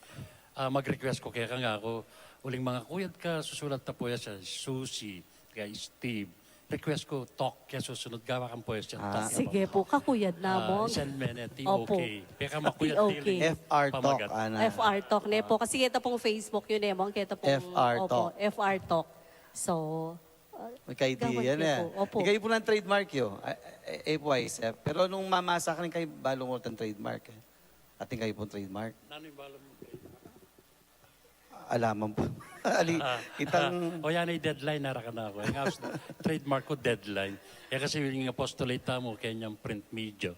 Ah, mag-request ku keka, ngana ku, uling mangakuyad ka susulat na poesya, Susi, kay Steve. Request ku, Tok, kaya susunod gawa kang poesya. Ah. Sige pu, kakuyad na mu. Ah, send me ne, T O K. Opo. Pekamakuyad, T O K. Tiling F R Tok, pamagat. Ana. F R Tok, ne po. Kasi keta pung Facebook yu, ne mo, keta pung, F R Tok. Opo, F R Tok. So, ah, may idea gawan ke ne pu. Opo. Ikayu pu nanu ing trademark yu? Ah, eh, eh, F Y S F. Pero nung mamasa ka rin kayu, balu mu ring trademark, eh. Atin kayu pung trademark. Nanu ing balu mu? Ala man pu. Ali, ah, itang ah, o yan ay deadline, narakan na ku. Ang as-, trademark ku, deadline. E kasi ing apostolate tamu, kanyang print media.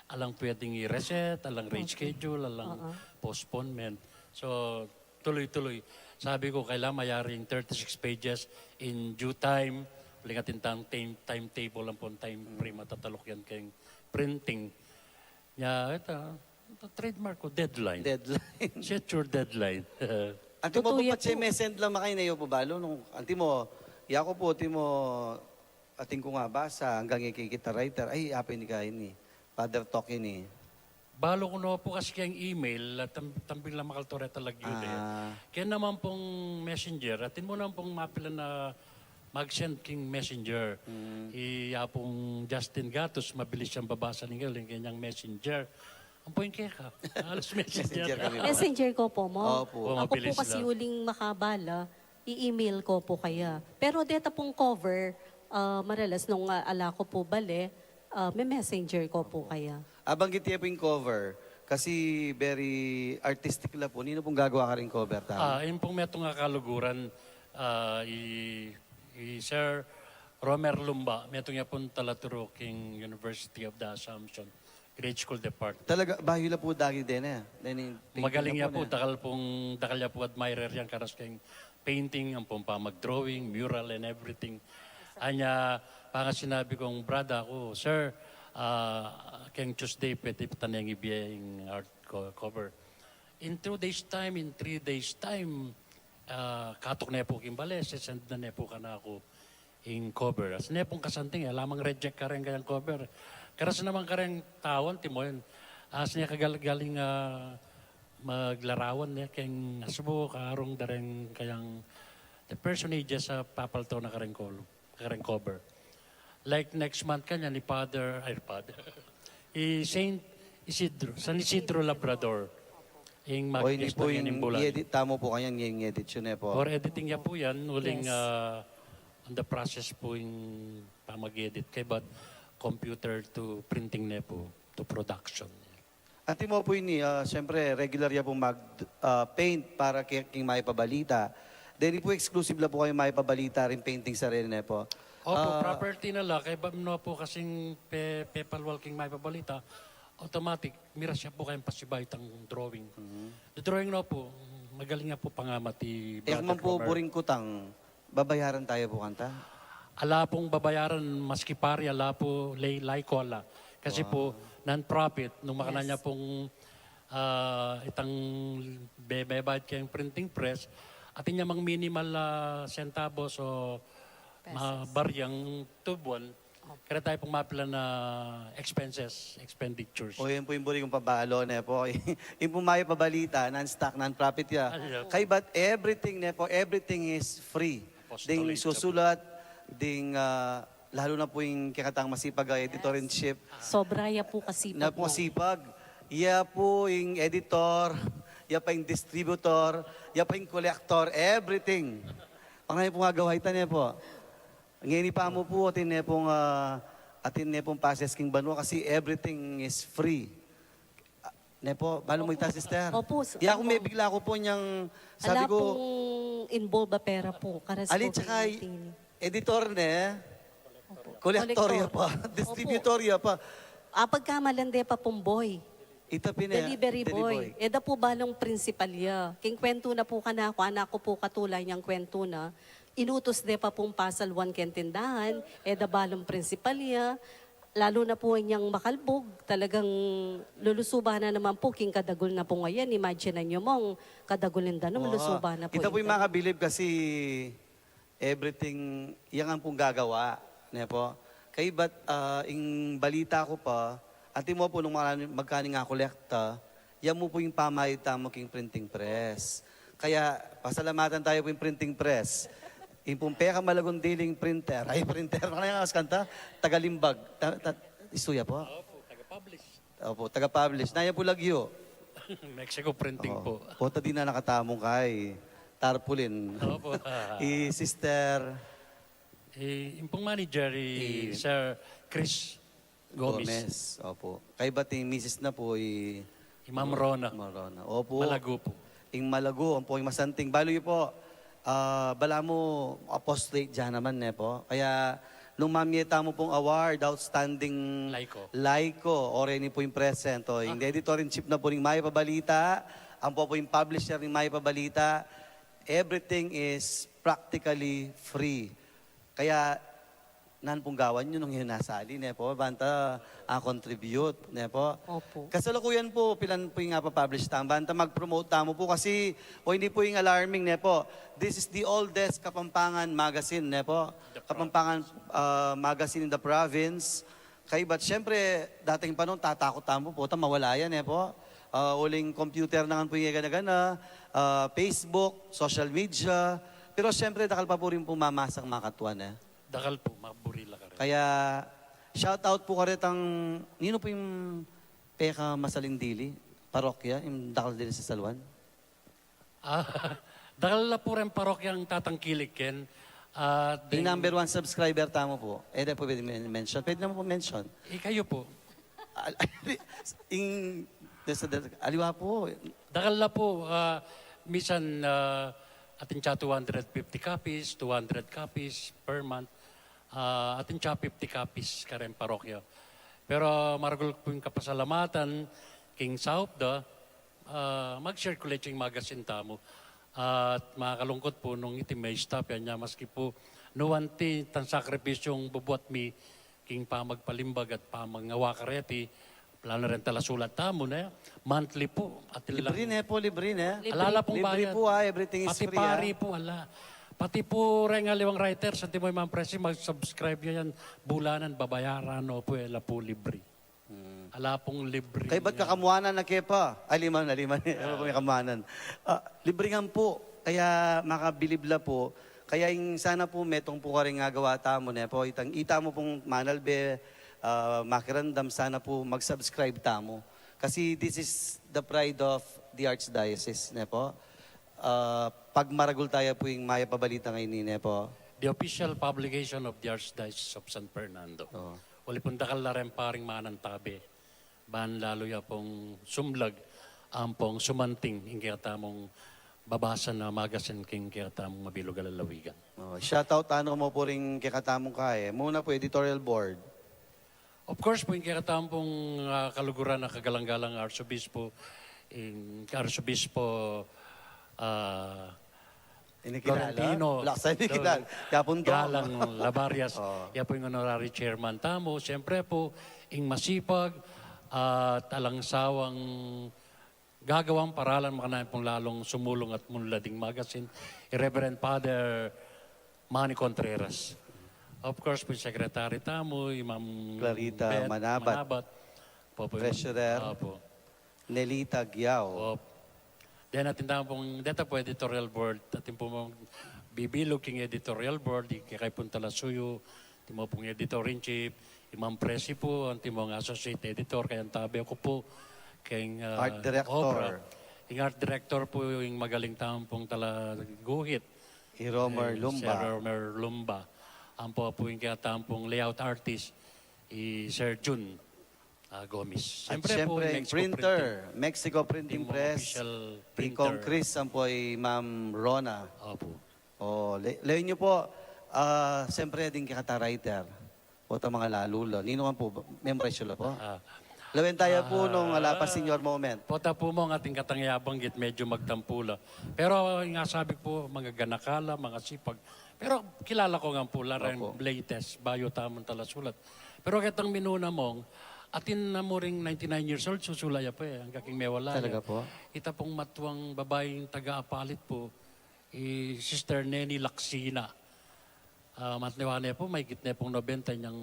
Alang pwedeng i-reset, alang reschedule, alang postponement. So, tuloy-tuloy. Sabi ku, kailangan mayari ing thirty-six pages in due time. Uling atin tang time, timetable ampong time frame, matataluk yan keng printing. Nya, ita, ita trademark ku, deadline. Deadline. Set your deadline. Antimo, tutu pu, yan pu. Patse me-send la makayne, yu pu balu, nung, antimo, yaku pu, antimo, atin kung abasa, anggang ikikit a writer, ay, apin ini kaya ini, Father Tok ini. Balu ku no pu kasi keng email, at tam-, tambing la makaltura ita lagyu de. Ah. Kaya naman pung messenger, atin mu naman pung mapilan a mag-send king messenger. Mm. I, ya pung Justin Gatus, mabilis yang babasa ning, ning kanyang messenger. Ampo ing keka, alas messenger. Messenger kami pu. Messenger ko pu mu. Opo. O, aku pu mabilis kasi la. Uling makaba la, i-email ko pu kaya. Pero deta pung cover, ah, maralas nung, ah, ala ku pu bale, ah, me-messenger ko pu kaya. Abanggit ye pu ing cover, kasi very artistic la pu. Ninu pung gagawa karing cover tamu? Ah, ing pung metung a kaluguran, ah, i, i Sir Romer Lumba, metung ya pung talaturu king University of the Assumption Grade School Department. Talaga, bayu la pu dagi deni, eh. Deni, magaling ya pu, eh. Dakal pung, dakal ya pu admirer yang karas keng painting, ampong pamag-drawing, mural, and everything. Anya, panga sinabi kung brada ku, "Sir, ah, keng Tuesday, pwede pa tane ibie ing art co-, cover." In two days time, in three days time, ah, katuk ne pu king bale, sesend na ne pu kanaku ing cover. As ne pung kasanting, e la mang reject kareng kayang cover. Karas naman kareng tau, antimo yan. As ne kagal-, galing, ah, maglarawan ne keng asbu, karung dareng kayang the personages a papaltaw na kareng kol-, kareng cover. Like next month kanyan i Father, ay, Father, i Saint Isidro, San Isidro Labrador. Ing mag-guest pu ing bulan. O, ini pu ing i-edit tamu pu kanyan, ing edit yu ne pu. For editing ya pu yan, uling, ah, on the process pu ing pamag-edit kaybat computer to printing ne pu, to production. Antimo pu ini, ah, siyempre, regular ya pung mag, ah, paint para ke-, king Makipabalita. Deni pu exclusive la pu kayung Makipabalita ring painting sa rene pu. Opo, ah, property na la, kaybat no pu kasing pe-, pepalwal king Makipabalita, automatic, miras ya pu kayung pasibayu itang drawing. Mhm. The drawing no pu, magaling ya pu pangamat i Brother Romer. E man pu buring kutang, babayaran taya pu kanta? Ala pung babayaran, maski pari, ala pu, lay, lay ko ala. Kasi pu, non-profit, nung makanyan ya pung, ah, itang be-, bebayad keng printing press, atin ya mang minimal, ah, sentabos o ma-, baryang tubuan, kareta taya pung mapilan a expenses, expenditures. O, yan pu ing buri kung pabalu ne pu. Ing pu Makipabalita, non-stock, non-profit ya. Ay, yeah. Kaybat everything ne pu, everything is free. Apostolate ya pu. Ding susulat, ding, ah, Lalo na po ing kekatang masipag a editor-in-chief. Sobra ya po kasipag. Na po masipag. Ya po ing editor, ya pa ing distributor, ya pa ing collector, everything. Ang na po nga gawa ita ne po. Ngeni pa mo po, atin ne pong, ah, atin ne pong passes king banwa kasi everything is free. Ah, ne po, balo mo ita, sister? Opo, s- Ya, kung opo. May bigla ko po niyang, sabi Ala ko, pong involve a pera po. Karas ali po tsaka pinitini. Editor ne, kolektor ya pa, distributor ya pa. Ah, pagkamalan de pa pong boy. Ita pin e, Delivery boy. Eda po balong prinsipal ya. King kwento na po kanako, anak ko po katulay niyang kwento na, inutos de pa pong pasaluan keng tindahan, eda balong prinsipal ya, lalo na po niyang makalbog, talagang lulusuban na naman po, king kadagul na po ngayon, imagine nyo mong kadagul ng danum, Oo. lusuban na po. Ita po Yung yung makabilib kasi everything, yan ang pong gagawa, ne po? Kay ba't, ah, ing balita ko pa, anti mo po nung mga magkani nga kolekta, yan mo po yung pamaita mo king printing press. Kaya, pasalamatan tayo po yung printing press. Yung pong peka malagung diling printer. Ay, printer. Ano yung kanta? Tagalimbag. Ta, ta, isuya po? Opo, taga-publish. Opo, taga-publish. Naya po lagyo. Mexico printing po. Pota di na nakatamong kay tarpaulin. Opo. I sister Eh, yung pong manager, i Sir Chris Gomez. Gomez. Opo. Kay ba't yung misis na po, i I Ma'am Rona. Marona. Opo. Malago po. Ing Malago, ang po yung masanting. Balo yu po, ah, bala mo, apostolate dyan naman, ne po? Kaya, nung mamie tamu pong award, outstanding Laiko. Laiko, o rin po yung present. O, yung editor-in-chief na po ng Mayap a Balita, ang po po yung publisher ng Mayap a Balita, everything is practically free. Kaya, nan pong gawan nyo nung yun nasali, ne po? Banta, ah, contribute, ne po? Opo. Kasalukuyan po, pilan po yung apapublish tamu? Banta mag-promote tamu po kasi, o hindi po yung alarming, ne po? This is the oldest Kapampangan magazine, ne po? Kapampangan ah, magazine in the province. Kay ba't siyempre, dating panahon, tatakot tamu po, ta mawala yan, ne po? Ah, uling computer na nga po yung gana-gana, ah, Facebook, social media. Pero siyempre, dakal pa po rin po mamasang makatwa, ne? Dakal po, maburi la ka rin. Kaya, shout out po karetang, nino po yung peka masaling dili? Parokya, yung dakal dili sa saluan? Ah, dakal la po rin parokyang tatangkilik ken. At Yung number one subscriber tamu po. Eh, di po pwede men- mention. Pwede naman po mention. Ikayo po. Al- Ing, nasa, aliwa po. Dakal la po, ah, misan ah, atin siya two hundred fifty copies, two hundred copies per month. Ah, atin siya fifty copies karen parokya. Pero maragul po yung kapasalamatan, king saup da, ah, mag-circulate yung magazine tamu. At makakalungkot po nung iti may stop yan niya, maski po nuwan ti tan sakripisyong bubuat mi, king pamagpalimbag at pamangawa kareti, plano rin talasulat tamu, ne? Monthly po. At Libre ilang- ne po, libre ne. Alala pong Libre bayad. po, ah, everything is Pati free, ah. Pari po, ala. Pati po rin aliwang writers, anti mo yung mga presi, mag-subscribe nyo yan. Bulanan, babayaran, opo, ala po libre. Ala pong libre. Kay ba't yan. kakamuanan na ke pa? Ay, lima na, lima na. Ano po may kamuanan? Ah, libre nga po. Kaya makabilib la po. Kaya yung sana po, metong po karing nga gawa tamu, ne po? Itang ita mo pong manalbe, ah, makiramdam, sana po mag-subscribe tamu. Kasi this is the pride of the Archdiocese, ne po? Ah, pagmaragul tayo po yung Mayap a Balita ngayon, ne po? The official publication of the Archdiocese of San Fernando. Oo. Uli pong dakal la rin paring manantabe. Ban lalo ya pong sumlag, ampong sumanting, ing kaya tamong babasa na magazine, king kaya tamong mabilog a lalawigan. Oh, shout out ano mo po rin kekatamong kae. Muna po, editorial board. Of course po, yung kaya tamong ah, kaluguran na kagalang-galang Arsobispo, yung Arsobispo ah, Inikilala? Florentino Wala ka sa inikilala. Kaya punto. Galang Labarias. Oh. Yan po yung honorary chairman tamu. Siyempre po, ing masipag at alang sawang gagawang paralan, makanayan pong lalong sumulong at munlad ing magazine, i Reverend Father Manny Contreras. Of course, po yung secretary tamu, yung Ma'am Clarita Beth Manabat. Manabat. Po, po yung- Treasurer. Opo. Nelita Giao. Opo. Then atin tamu pong, deta po editorial board, atin po mong bibilog king editorial board, di kaya kayo pong talasuyo, Antimo pung editor-in-chief, i Ma'am Presi pu, antimo pung associate editor, kayang tabe ku pu, keng, ah, art director. Obra. Ing art director pu, ing magaling tamu pung talaguhit. I Romer Lumba. Sir Romer Lumba. Ampo pu ing kekatamung layout artist, i Sir Jun, ah, Gomez. At siyempre, ing Mexico printer, Mexico Printing Press, i Kong Chris, ampo i Ma'am Rona. Opo. O, le-, lawen yu pu, ah, siyempre, ding kekatang writer. Potang mangalalu la. Ninu man pu, memorize yu la pu. Ah. Lawen taya pu nung ala pa senior moment. Pota pu mu, atin katang yabanggit, medyu magtampu la. Pero ing sabi ku pu, magaganaka la, mangasipag. Pero kilala ku ngan pu la reng latest, bayu tamung talasulat. Pero ketang minuna mung, atin na mu ring ninety-nine years old, susulat ya pu e, anggang king mewala ya. Talaga pu? Ita pung matuang babaing taga-Apalit pu, i Sister Neni Laksina. Ah, matnewa ne pu, maigit ne pung nobenta inyang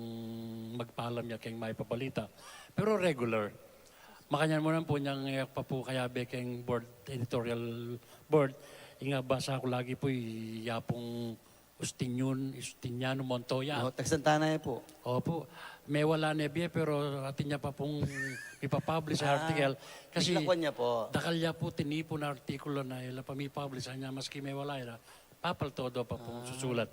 magpalam ya keng Mayap a Balita. Pero regular. Makanyan mu naman pu inyang e pa pu kayabe keng board, editorial board, ing basa ku lagi pu, i Apung Justinian-, Justiniano Montoya. O, taga Santa Ana ya pu. Opo. Mewala ne bie, pero atin ya pa pung mipapublish a article. Kasi dakal ya pu tinipun a artikulo na e la pa mipublish, anya maski mewala ya, papaltodo pa pung susulat.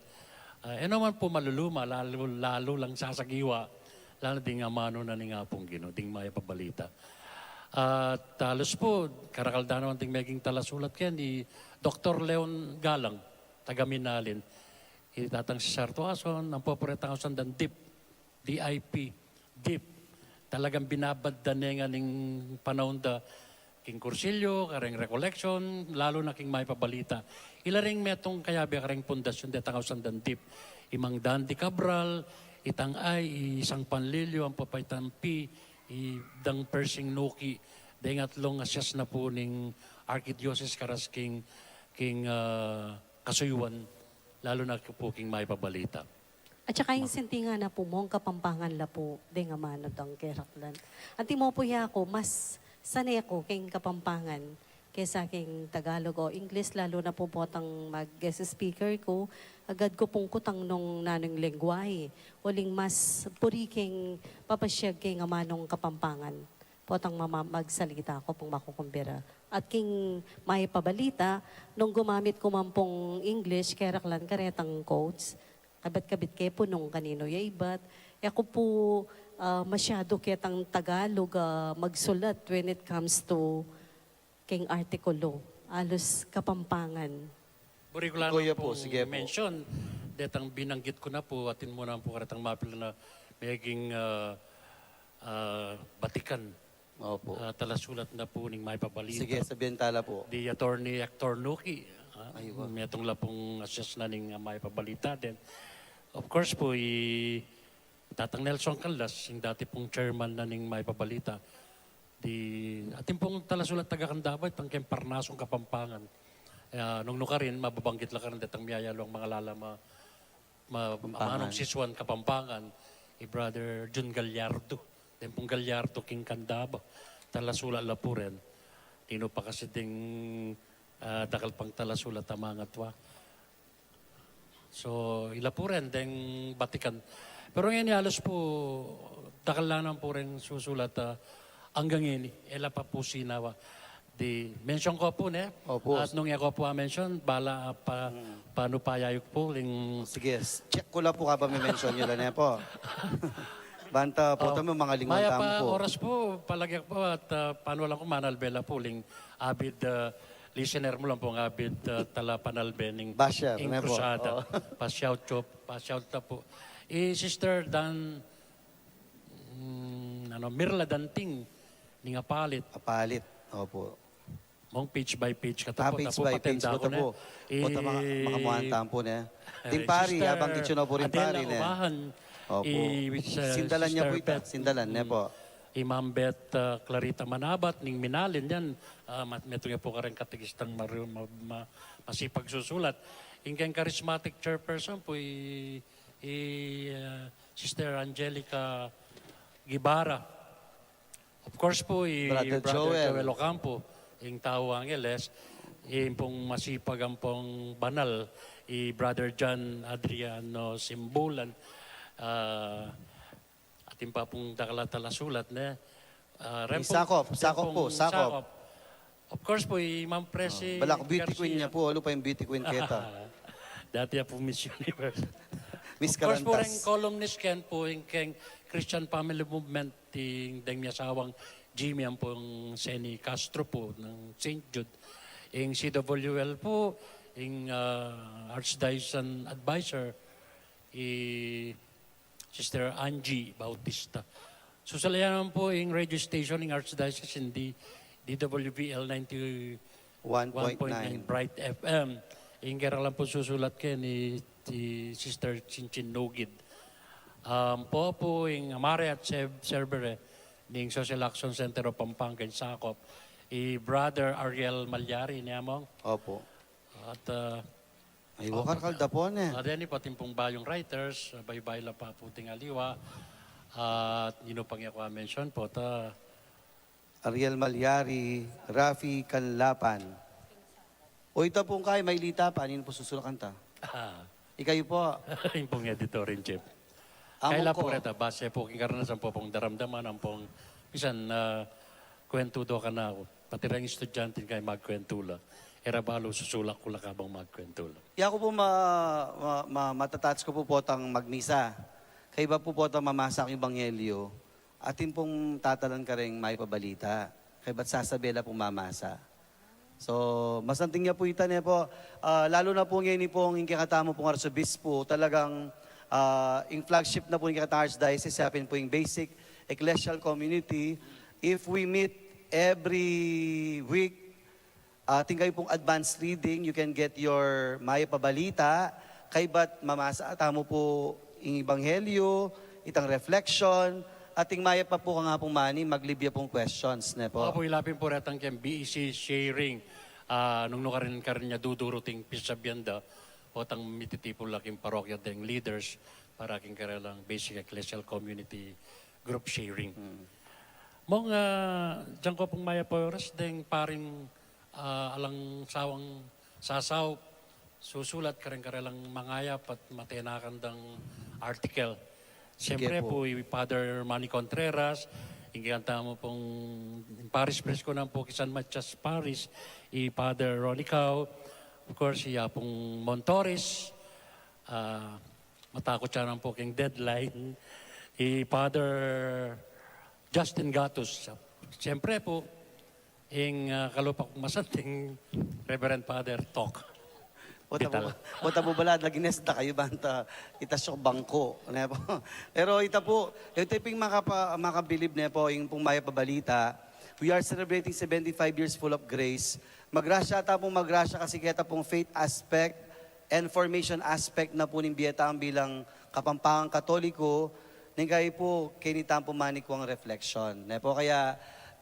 Ah, e naman pu maluluma, lalu, lalu lang sasagiwa, lalu ding amanu na ning Apung Ginu, ding Mayap a Balita. At halos pu, karakal da naman ding meging talasulat keni, Doktor Leon Galang, taga Minalin. I tatang Cesar Tuason, ampo pu retang ausan dang DIP, D I P, DIP. Talagang binabadda ne ngan ing panaun da king kursilyo, kareng recollection, lalu na king Mayap a Balita. Ila ring metung kayabe kareng pundasyon detang ausan dang DIP. I Mang Dandi Cabral, itang I, i Sang Panlilio, ampo pa itang P, i Dang Persing Nuki, deng atlung asyas na pu ning Archdiocese karas king, king, ah, kasuyuan, lalu na pu king Mayap a Balita. At saka ing sintingan na pu mung Kapampangan la pu, deng amanu dang keraklan. Antimo pu ya ku, mas sane ku keng Kapampangan kesa keng Tagalog o English, lalu na pu potang mag-guest speaker ku, agad ku pung kutang nung nanung lengwahe, uling mas buri keng papasyag keng amanung Kapampangan. Potang mama-, magsalita ku pung makukumbira. At king Mayap a Balita, nung gumamit ku man pung English, keraklan karetang quotes, kabit-kabit ke pu nung kaninu ya ibat. E ku pu, ah, masyadu ketang Tagalog, ah, magsulat when it comes to keng artikulo. Halos Kapampangan. Buri ku la naman pung mention, detang binanggit ku na pu, atin mu naman pu karetang mapilan a meging, ah, ah, batikan. Opo. Ah, talasulat na pu ning Mayap a Balita. Sige, sabihan tala pu. Di Attorney Hector Nuki, ah, metung la pung asyas na ning, ah, Mayap a Balita. Then, of course pu, i Tatang Nelson Caldas, ing dati pung chairman na ning Mayap a Balita. Di, atin pung talasulat taga Candaba, itang keng Parnasong Kapampangan. Ah, nung nukarin, mababanggit la karin detang miyayalu a mangalala ma-, ma-, amanung sisuan Kapampangan, i Brother Jun Gallardo. Den pung Gallardo king Candaba. Talasulat la pu rin. Ninu pa kasi ding, ah, dakal pang talasulat a mangatua. So, ila pu rin deng batikan. Pero ngeni halos pu, dakal la naman pu ring susulat, ah, anggang ngeni, e la pa pu sinawa. Di, mention ku pu, ne? Opo. At nung e ku pu a-mention, bala, ah, pa, panu pa yayu ku pu, ling... Sige, check ku la pu kabang me-mention yu la, ne pu? Banta pu, tamu mangalinguan tamu pu. Mayap a oras pu, palage ku pu, at, ah, panu lang ku, manalbe la pu, ling avid, ah, listener mu lang pu, avid, ah, talapanalbe ning Cruzada. Basher, ne pu? O. Pa-shout yu, pa-shout la pu. I Sister Dan, mm, ano, Mirla Danting, ning Apalit. Apalit, opo. Mung page by page katapu, page by page katapu, tapu, page katapu. Opo, tama, makamuan tamu pu, ne. Ding pari, Sister Adela Ubahan, ne? Abang kichino pu rin pari, ne? Opo. I, uh, sindalan ya pu ita, sindalan, ne pu? I Ma'am Beth, uh, Clarita Manabat, ning Minalin yan, uh, ma-, metung ya pu kareng katekistang maru-, ma-, ma-, masipag susulat. Ing keng charismatic chairperson pu, i, i, uh, Sister Angelica Guevara. Of course pu, i Brother Joel Ocampo, ing tau Angeles, ing pung masipag ampong banal, i Brother John Adriano Simbulan. Ah, atin pa pung dakal a talasulat, ne? Ah, Rempong, Sakop, Sakop po, Rempong Sakop. Sakop. Of course po, i Ma'am Presi Balak beauty queen Garcia. Niya po, alu pa yung beauty queen keta? Dati ya po Miss Universe. Miss Of course po, Carantas. Reng columnist ken po, ing keng Christian Family Movement, ing deng mi asawang Jimmy, ampong Seni Castro po ng Saint Jude. Ing C W L po, ing, ah, Archdiocesan Advisor, i Sister Angie Bautista. Susulayan naman po ing radio station ing Archdiocese, ing D-, D W V L ninety-one point nine Bright F M. Ing kera lang po susulat ke ni, ni Sister Chinchin Nugid. Um, po po ing Amare at Sev-, Servere ning Social Action Center of Pampanga in Sakop, i Brother Ariel Malyari, ne, Among? Opo. At, ah, Ay, wakar kalda po, ne? At yan, pati pong bayung writers, ah, baybay la pa po ting aliwa. At ninu pang yaku a-mention po, ta Ariel Malyari, Rafi Canlapan. O, ita pong kay Maylita pa, ninu po susulakan ta? Ah. Ikayu po. Ing pong editor-in-chief. Among Kaila ko. Po reta, base po king karanasan po pong daramdaman, ampong, misan, ah, kwentu do kanaku. Pati reng estudyante kay magkwentu la. Era balu susulak ku la kabang magkwentu la. Yaku po ma-, ma-, ma-, matatouch ku po potang magmisa. Kaybat po potang mamasa ing ebanghelyo, atin pong tatalan kareng mayap a balita. Kaybat sasabi la pong mamasa. So, masanting ya po ita, ne po. Ah, lalu na po ngeni pong ing kekatamu pong arsobispo, talagang, ah, ing flagship na po ing kekatang archdiocese, ya pin po ing basic ecclesial community. If we meet every week, ah, atin kayu pong advance reading, you can get your mayap a balita. Kaybat mamasa tamu po ing ebanghelyo, itang reflection, at ing mayap pa po kang Apung Manny, maglibya pong questions, ne po? Opo, ila pin po retang keng B E C sharing. Ah, nung nukarin karin ya duduru ting pisabian da, potang mititipul la king parokya deng leaders para king karelang basic ecclesial community group sharing. Hmm. Mong, ah, diyan ko pong mayap a oras deng paring, ah, alang sawang sasaup, susulat kareng karelang mangayap at matenakan dang article. Sige Siyempre po. Po, i Father Manny Contreras, ing kekatamu pong parish priest ku naman po king San Matias Parish, i Father Ronnie Cao, of course, i Apung Montores, ah, matakut ya naman po king deadline, i Father Justin Gatus. Siyempre po, ing, ah, kalupa kung masanting Reverend Father Tok Bota Vital. Bu-, bota bu bala, lagi nes da kayu banta, ita siya bangko, ne po? Pero ita po, ita ping makapa-, makabilib, ne po, ing pong mayap a balita. We are celebrating seventy-five years full of grace. Magrasya ta pong magrasya kasi keta pong faith aspect and formation aspect na po ning bie tang bilang Kapampangan Katoliko, ning kayu po, keni tampo manikuang reflection. Ne po, kaya,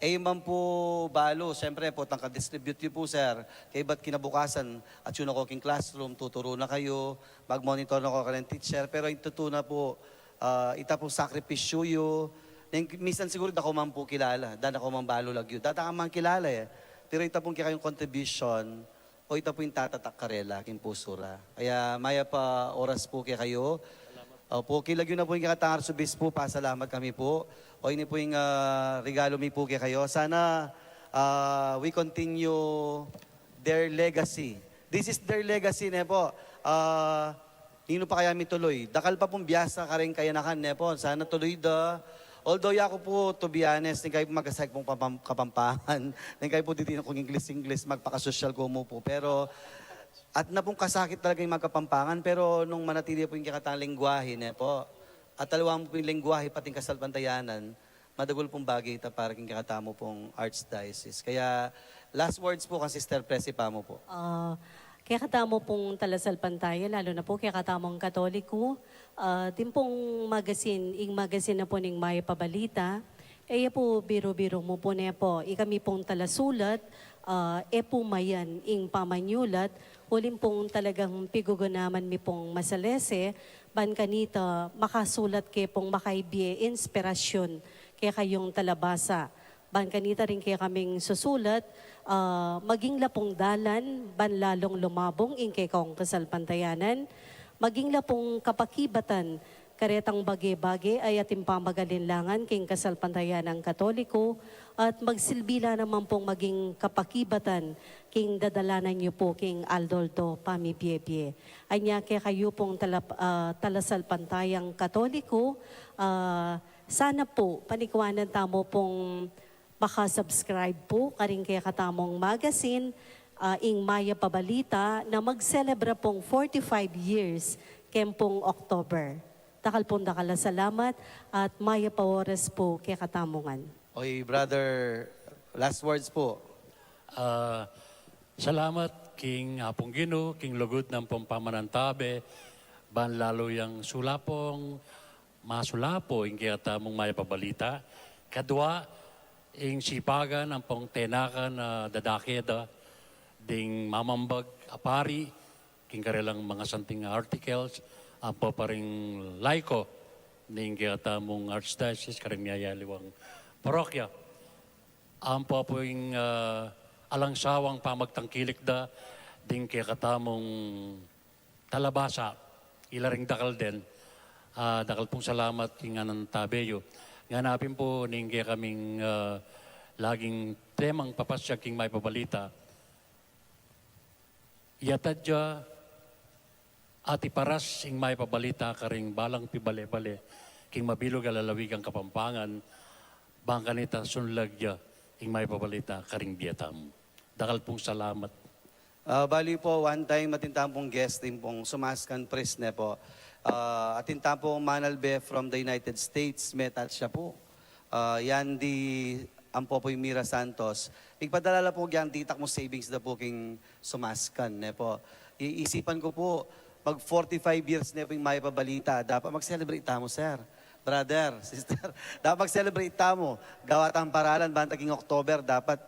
e man po balu, siyempre po, tangka distribute yu po, sir. Kaybat kinabukasan, atyu na ko king classroom, tuturu na kayu, mag-monitor na ko karen teacher, pero ing tutu na po, ah, ita pong sakripisyu yu, ning, minsan siguru da ko man po kilala, da na ko man balu lagyu, da ta ka man kilala, e. Pero ita pong kekayung contribution, o ita po ing tatatak karela king pusu ra. Kaya mayap a oras po kekayu. Opo, king lagyu na po ning kekatang arsobispo, pasalamat kami po. O ini po ing, ah, regalo mi po kekayu. Sana, ah, we continue their legacy. This is their legacy, ne po. Ah, Ninu pa kaya mi tuluy? Dakal pa pung biasa kareng kayanakan, ne po? Sana tuluy da. Although yaku po, to be honest, ning kayu po magasakit pung papam-, Kapampangan. Ning kayu po diti na kung English-English, magpakasosyal ku mu po. Pero atin na pung kasakit talaga ing magkapampangan, pero nung manatili po ing kekatang lengguwahe, ne po? At aliwa mu po ing lengguwahe, pati ing kasalpantayanan, madagul pung bagay ita para king kekatamu pung archdiocese. Kaya, last words po kang Sister Presi pa mu po. Ah, kekatamu pung talasalpantaya, lalu na po kekatamung Katoliko, ah, atin pung magazine, ing magazine na po ning Mayap a Balita, e ya po biru-biru mu po, ne po, ikami pung talasulat, ah, e po mayan ing pamanyulat, uling pung talagang piguganaman mi pung masalese, ban kanita makasulat ke pung makaibie inspirasyun kekayung talabasa. Ban kanita ring kekaming susulat, ah, maging la pung dalan ban lalung lumabung ing kekong kasalpantayanan, maging la pung kapakibatan Karetang bage-bage ay atin pamagalinlangan king kasalpantayanan Katoliko at magsilbi la naman pong maging kapakibatan king dadalanan yu pu king aldo-aldo pamibie-bie. Anya kekayu pung tala-, ah, talasalpantayang Katoliko, ah, sana pu panikuanan tamu pung maka-subscribe pu karing kekatamung magazine, ah, ing Mayap a Balita na magselebra pung forty-five years keng pung October. Dakal pung dakal a salamat at mayap a oras pu kekatamu ngan. Oy, brother, last words pu. Ah, salamat king Apung Ginu, king lugud nang pung pamanantabe, ban lalu yang sulapu, masulapu ing kekatamung Mayap a Balita. Kadua, ing sipagan ampong tenakan a dadake da ding mamambag a pari, king karelang mga santing articles, ampo pa ring laiko ning kekatamung Archdiocese, karing miyayaliwang parokya. Ampo pu ing, ah, alang sawang pamagtangkilik da ding kekatamung talabasa, ila ring dakal den, ah, dakal pung salamat king ngan a tabe yu. Nganapin pu ning kekaming, ah, laging temang papasyag king Mayap a Balita. Iyatad ya at iparas ing Mayap a Balita karing balang pibale-bale king mabilug a lalawigang Kapampangan, bang kanita sunlag ya ing Mayap a Balita karing bie tamu. Dakal pung salamat. Ah, bali pu, one time, atin tamu pung guest, ing pung Sumaskan Priest, ne pu. Ah, atin tamu pung manalbe from the United States, metat ya pu. Ah, yan di, ampo pu ing Mira Santos. Migpadala la pu, yan ditak mu savings da pu king Sumaskan, ne pu. I-, isipan ku pu, mag forty-five years ne pu ing Mayap a Balita. Dapat mag-celebrate tamu, sir. Brother, sister, dapat mag-celebrate tamu. Gawa tang paralan, banta king October, dapat,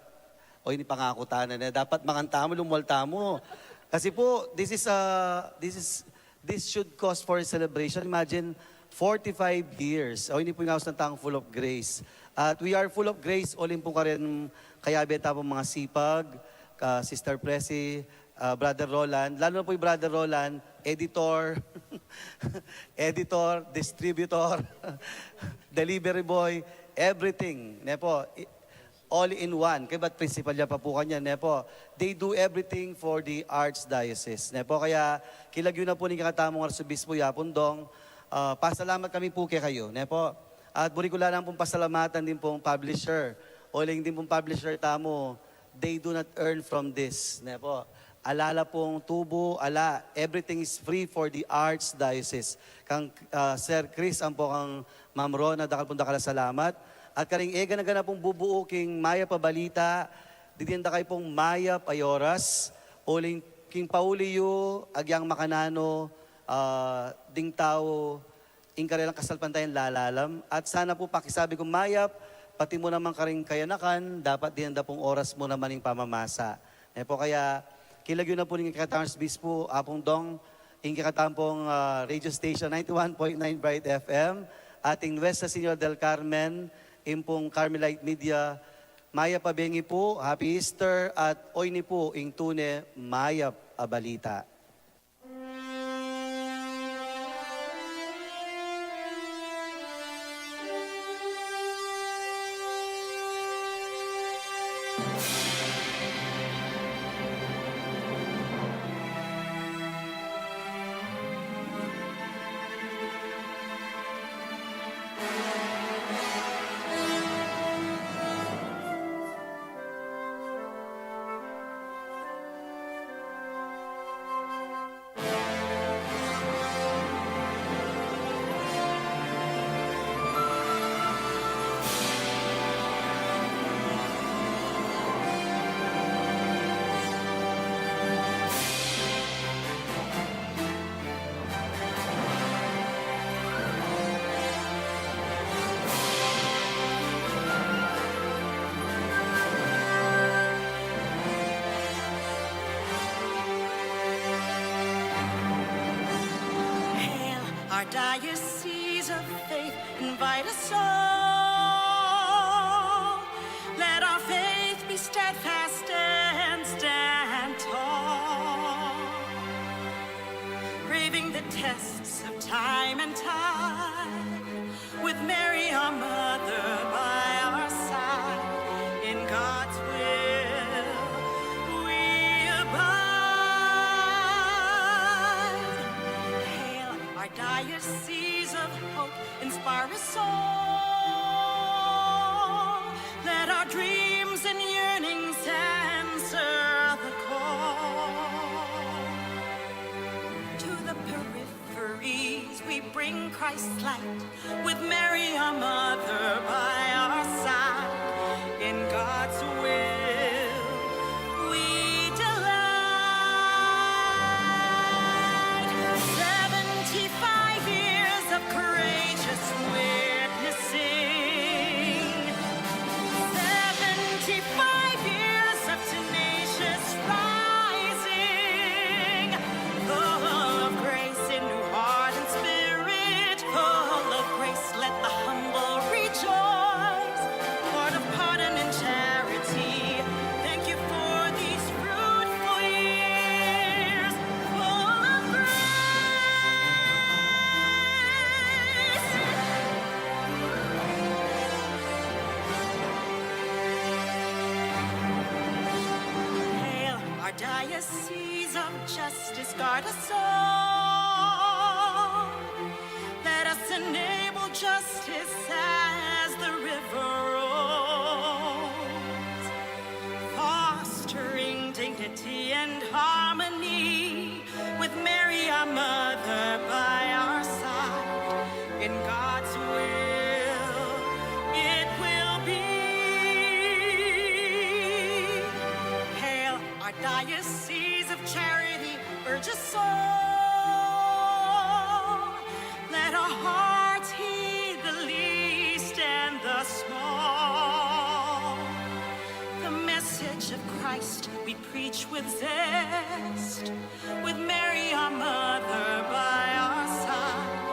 o, ini pangaku tana, ne? Dapat mangan tamu, lumual tamu. Kasi pu, this is, uh, this is, this should cause for celebration. Imagine, forty-five years. O, ini pu ing aus nang taung full of grace. At we are full of grace, uling pu karin kayabe ta pung mga sipag, ka Sister Presi, ah, Brother Roland, lalo na pu i Brother Roland, editor, editor, distributor, delivery boy, everything, ne pu, i-, all in one. Kaya ba't principal ya pa pu kanyan, ne pu? They do everything for the Archdiocese, ne pu? Kaya king lagyu na pu ning kekatamung Arsobispo, ya pung Dong, ah, pasalamat kami pu kekayu, ne pu? At buri ku la naman pung pasalamatan ding pung publisher, uling ding pung publisher tamu, they do not earn from this, ne pu? Ala la pung tubu, ala, everything is free for the Archdiocese. Kang, ah, Sir Chris, ampo kang Ma'am Rona, dakal pung dakal a salamat. At karing e gana-gana pung bubuo king Mayap a Balita, didinan da kay pung mayap a oras, uling king pauli yu, agyang makananu, ah, ding tau, ing karelang kasalpantayan lalalam, at sana pu pakisabi kung mayap, pati mu naman karing kayanakan, dapat dinan da pung oras mu naman ing pamamasa. Ne pu, kaya king lagyu na pu ning kekatang Arsobispo, Apung Dong, ing kekatang pung, ah, radio station, ninety-one point nine Bright F M, at ing Nuestra Señora del Carmen, ing pung Carmelite Media, mayap a bengi pu, Happy Easter, at oyni pu ing tune Mayap a Balita. Hail, our diocese of faith, invite us all. Let our faith be steadfast and stand tall. Braving the tests of time and tide, Mary, our mother, by our side, in God's will we abide. Hail, our diocese of hope, inspire us all. Let our dreams and yearnings answer the call. To the peripheries we bring Christ's light, with Mary, our mother, by our side. In God's will we delight. Seventy-five years of courageous witnessing. Seventy-five years of tenacious rising. Full of grace in heart and spirit. Full of grace, let the humble rejoice. Lord of pardon and charity, thank you for these fruitful years. Full of grace. Hail, our diocese of justice, guard us all. Let us enable justice as the river rolls, fostering dignity and harmony, with Mary, our mother, by our side. In God's will it will be. Hail, our diocese of charity, urge us all. Let our hearts heed the least and the small. The message of Christ we preach with zest, with Mary, our mother, by our side.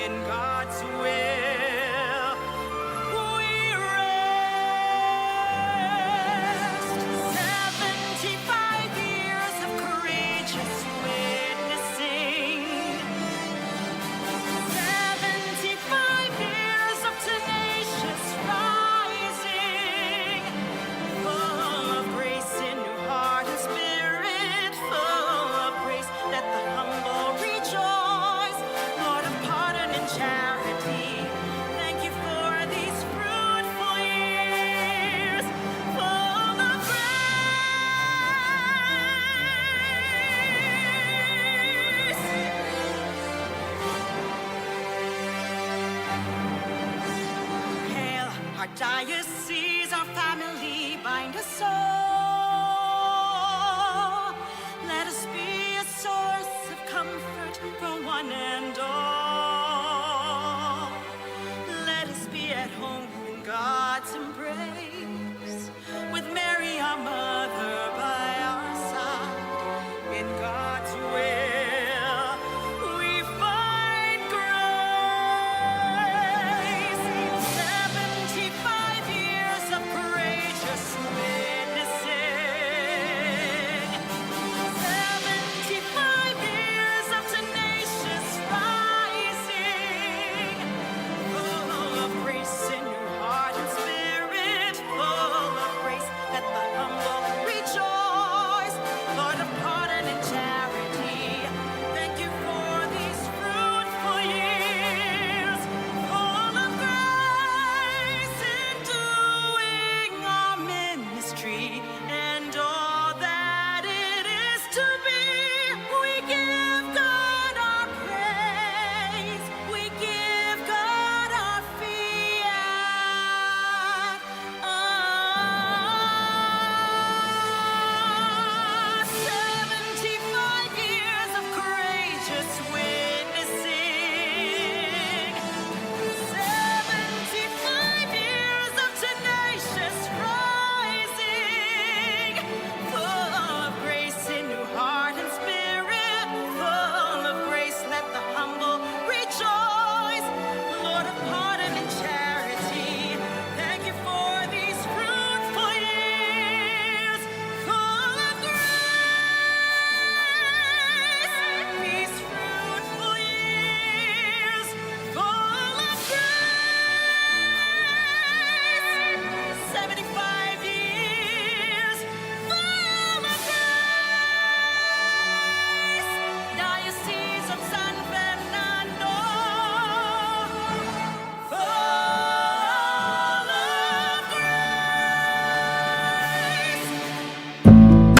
In God's will we rest. Seventy-five years of courageous witnessing. Seventy-five years of tenacious rising. Full of grace in heart and spirit. Full of grace, let the humble rejoice. Lord of pardon and charity, thank you for these fruitful years. Full of grace. Hail, our diocese, our family, bind us all. Let us be a source of comfort for one and all. Let us be at home in God's embrace.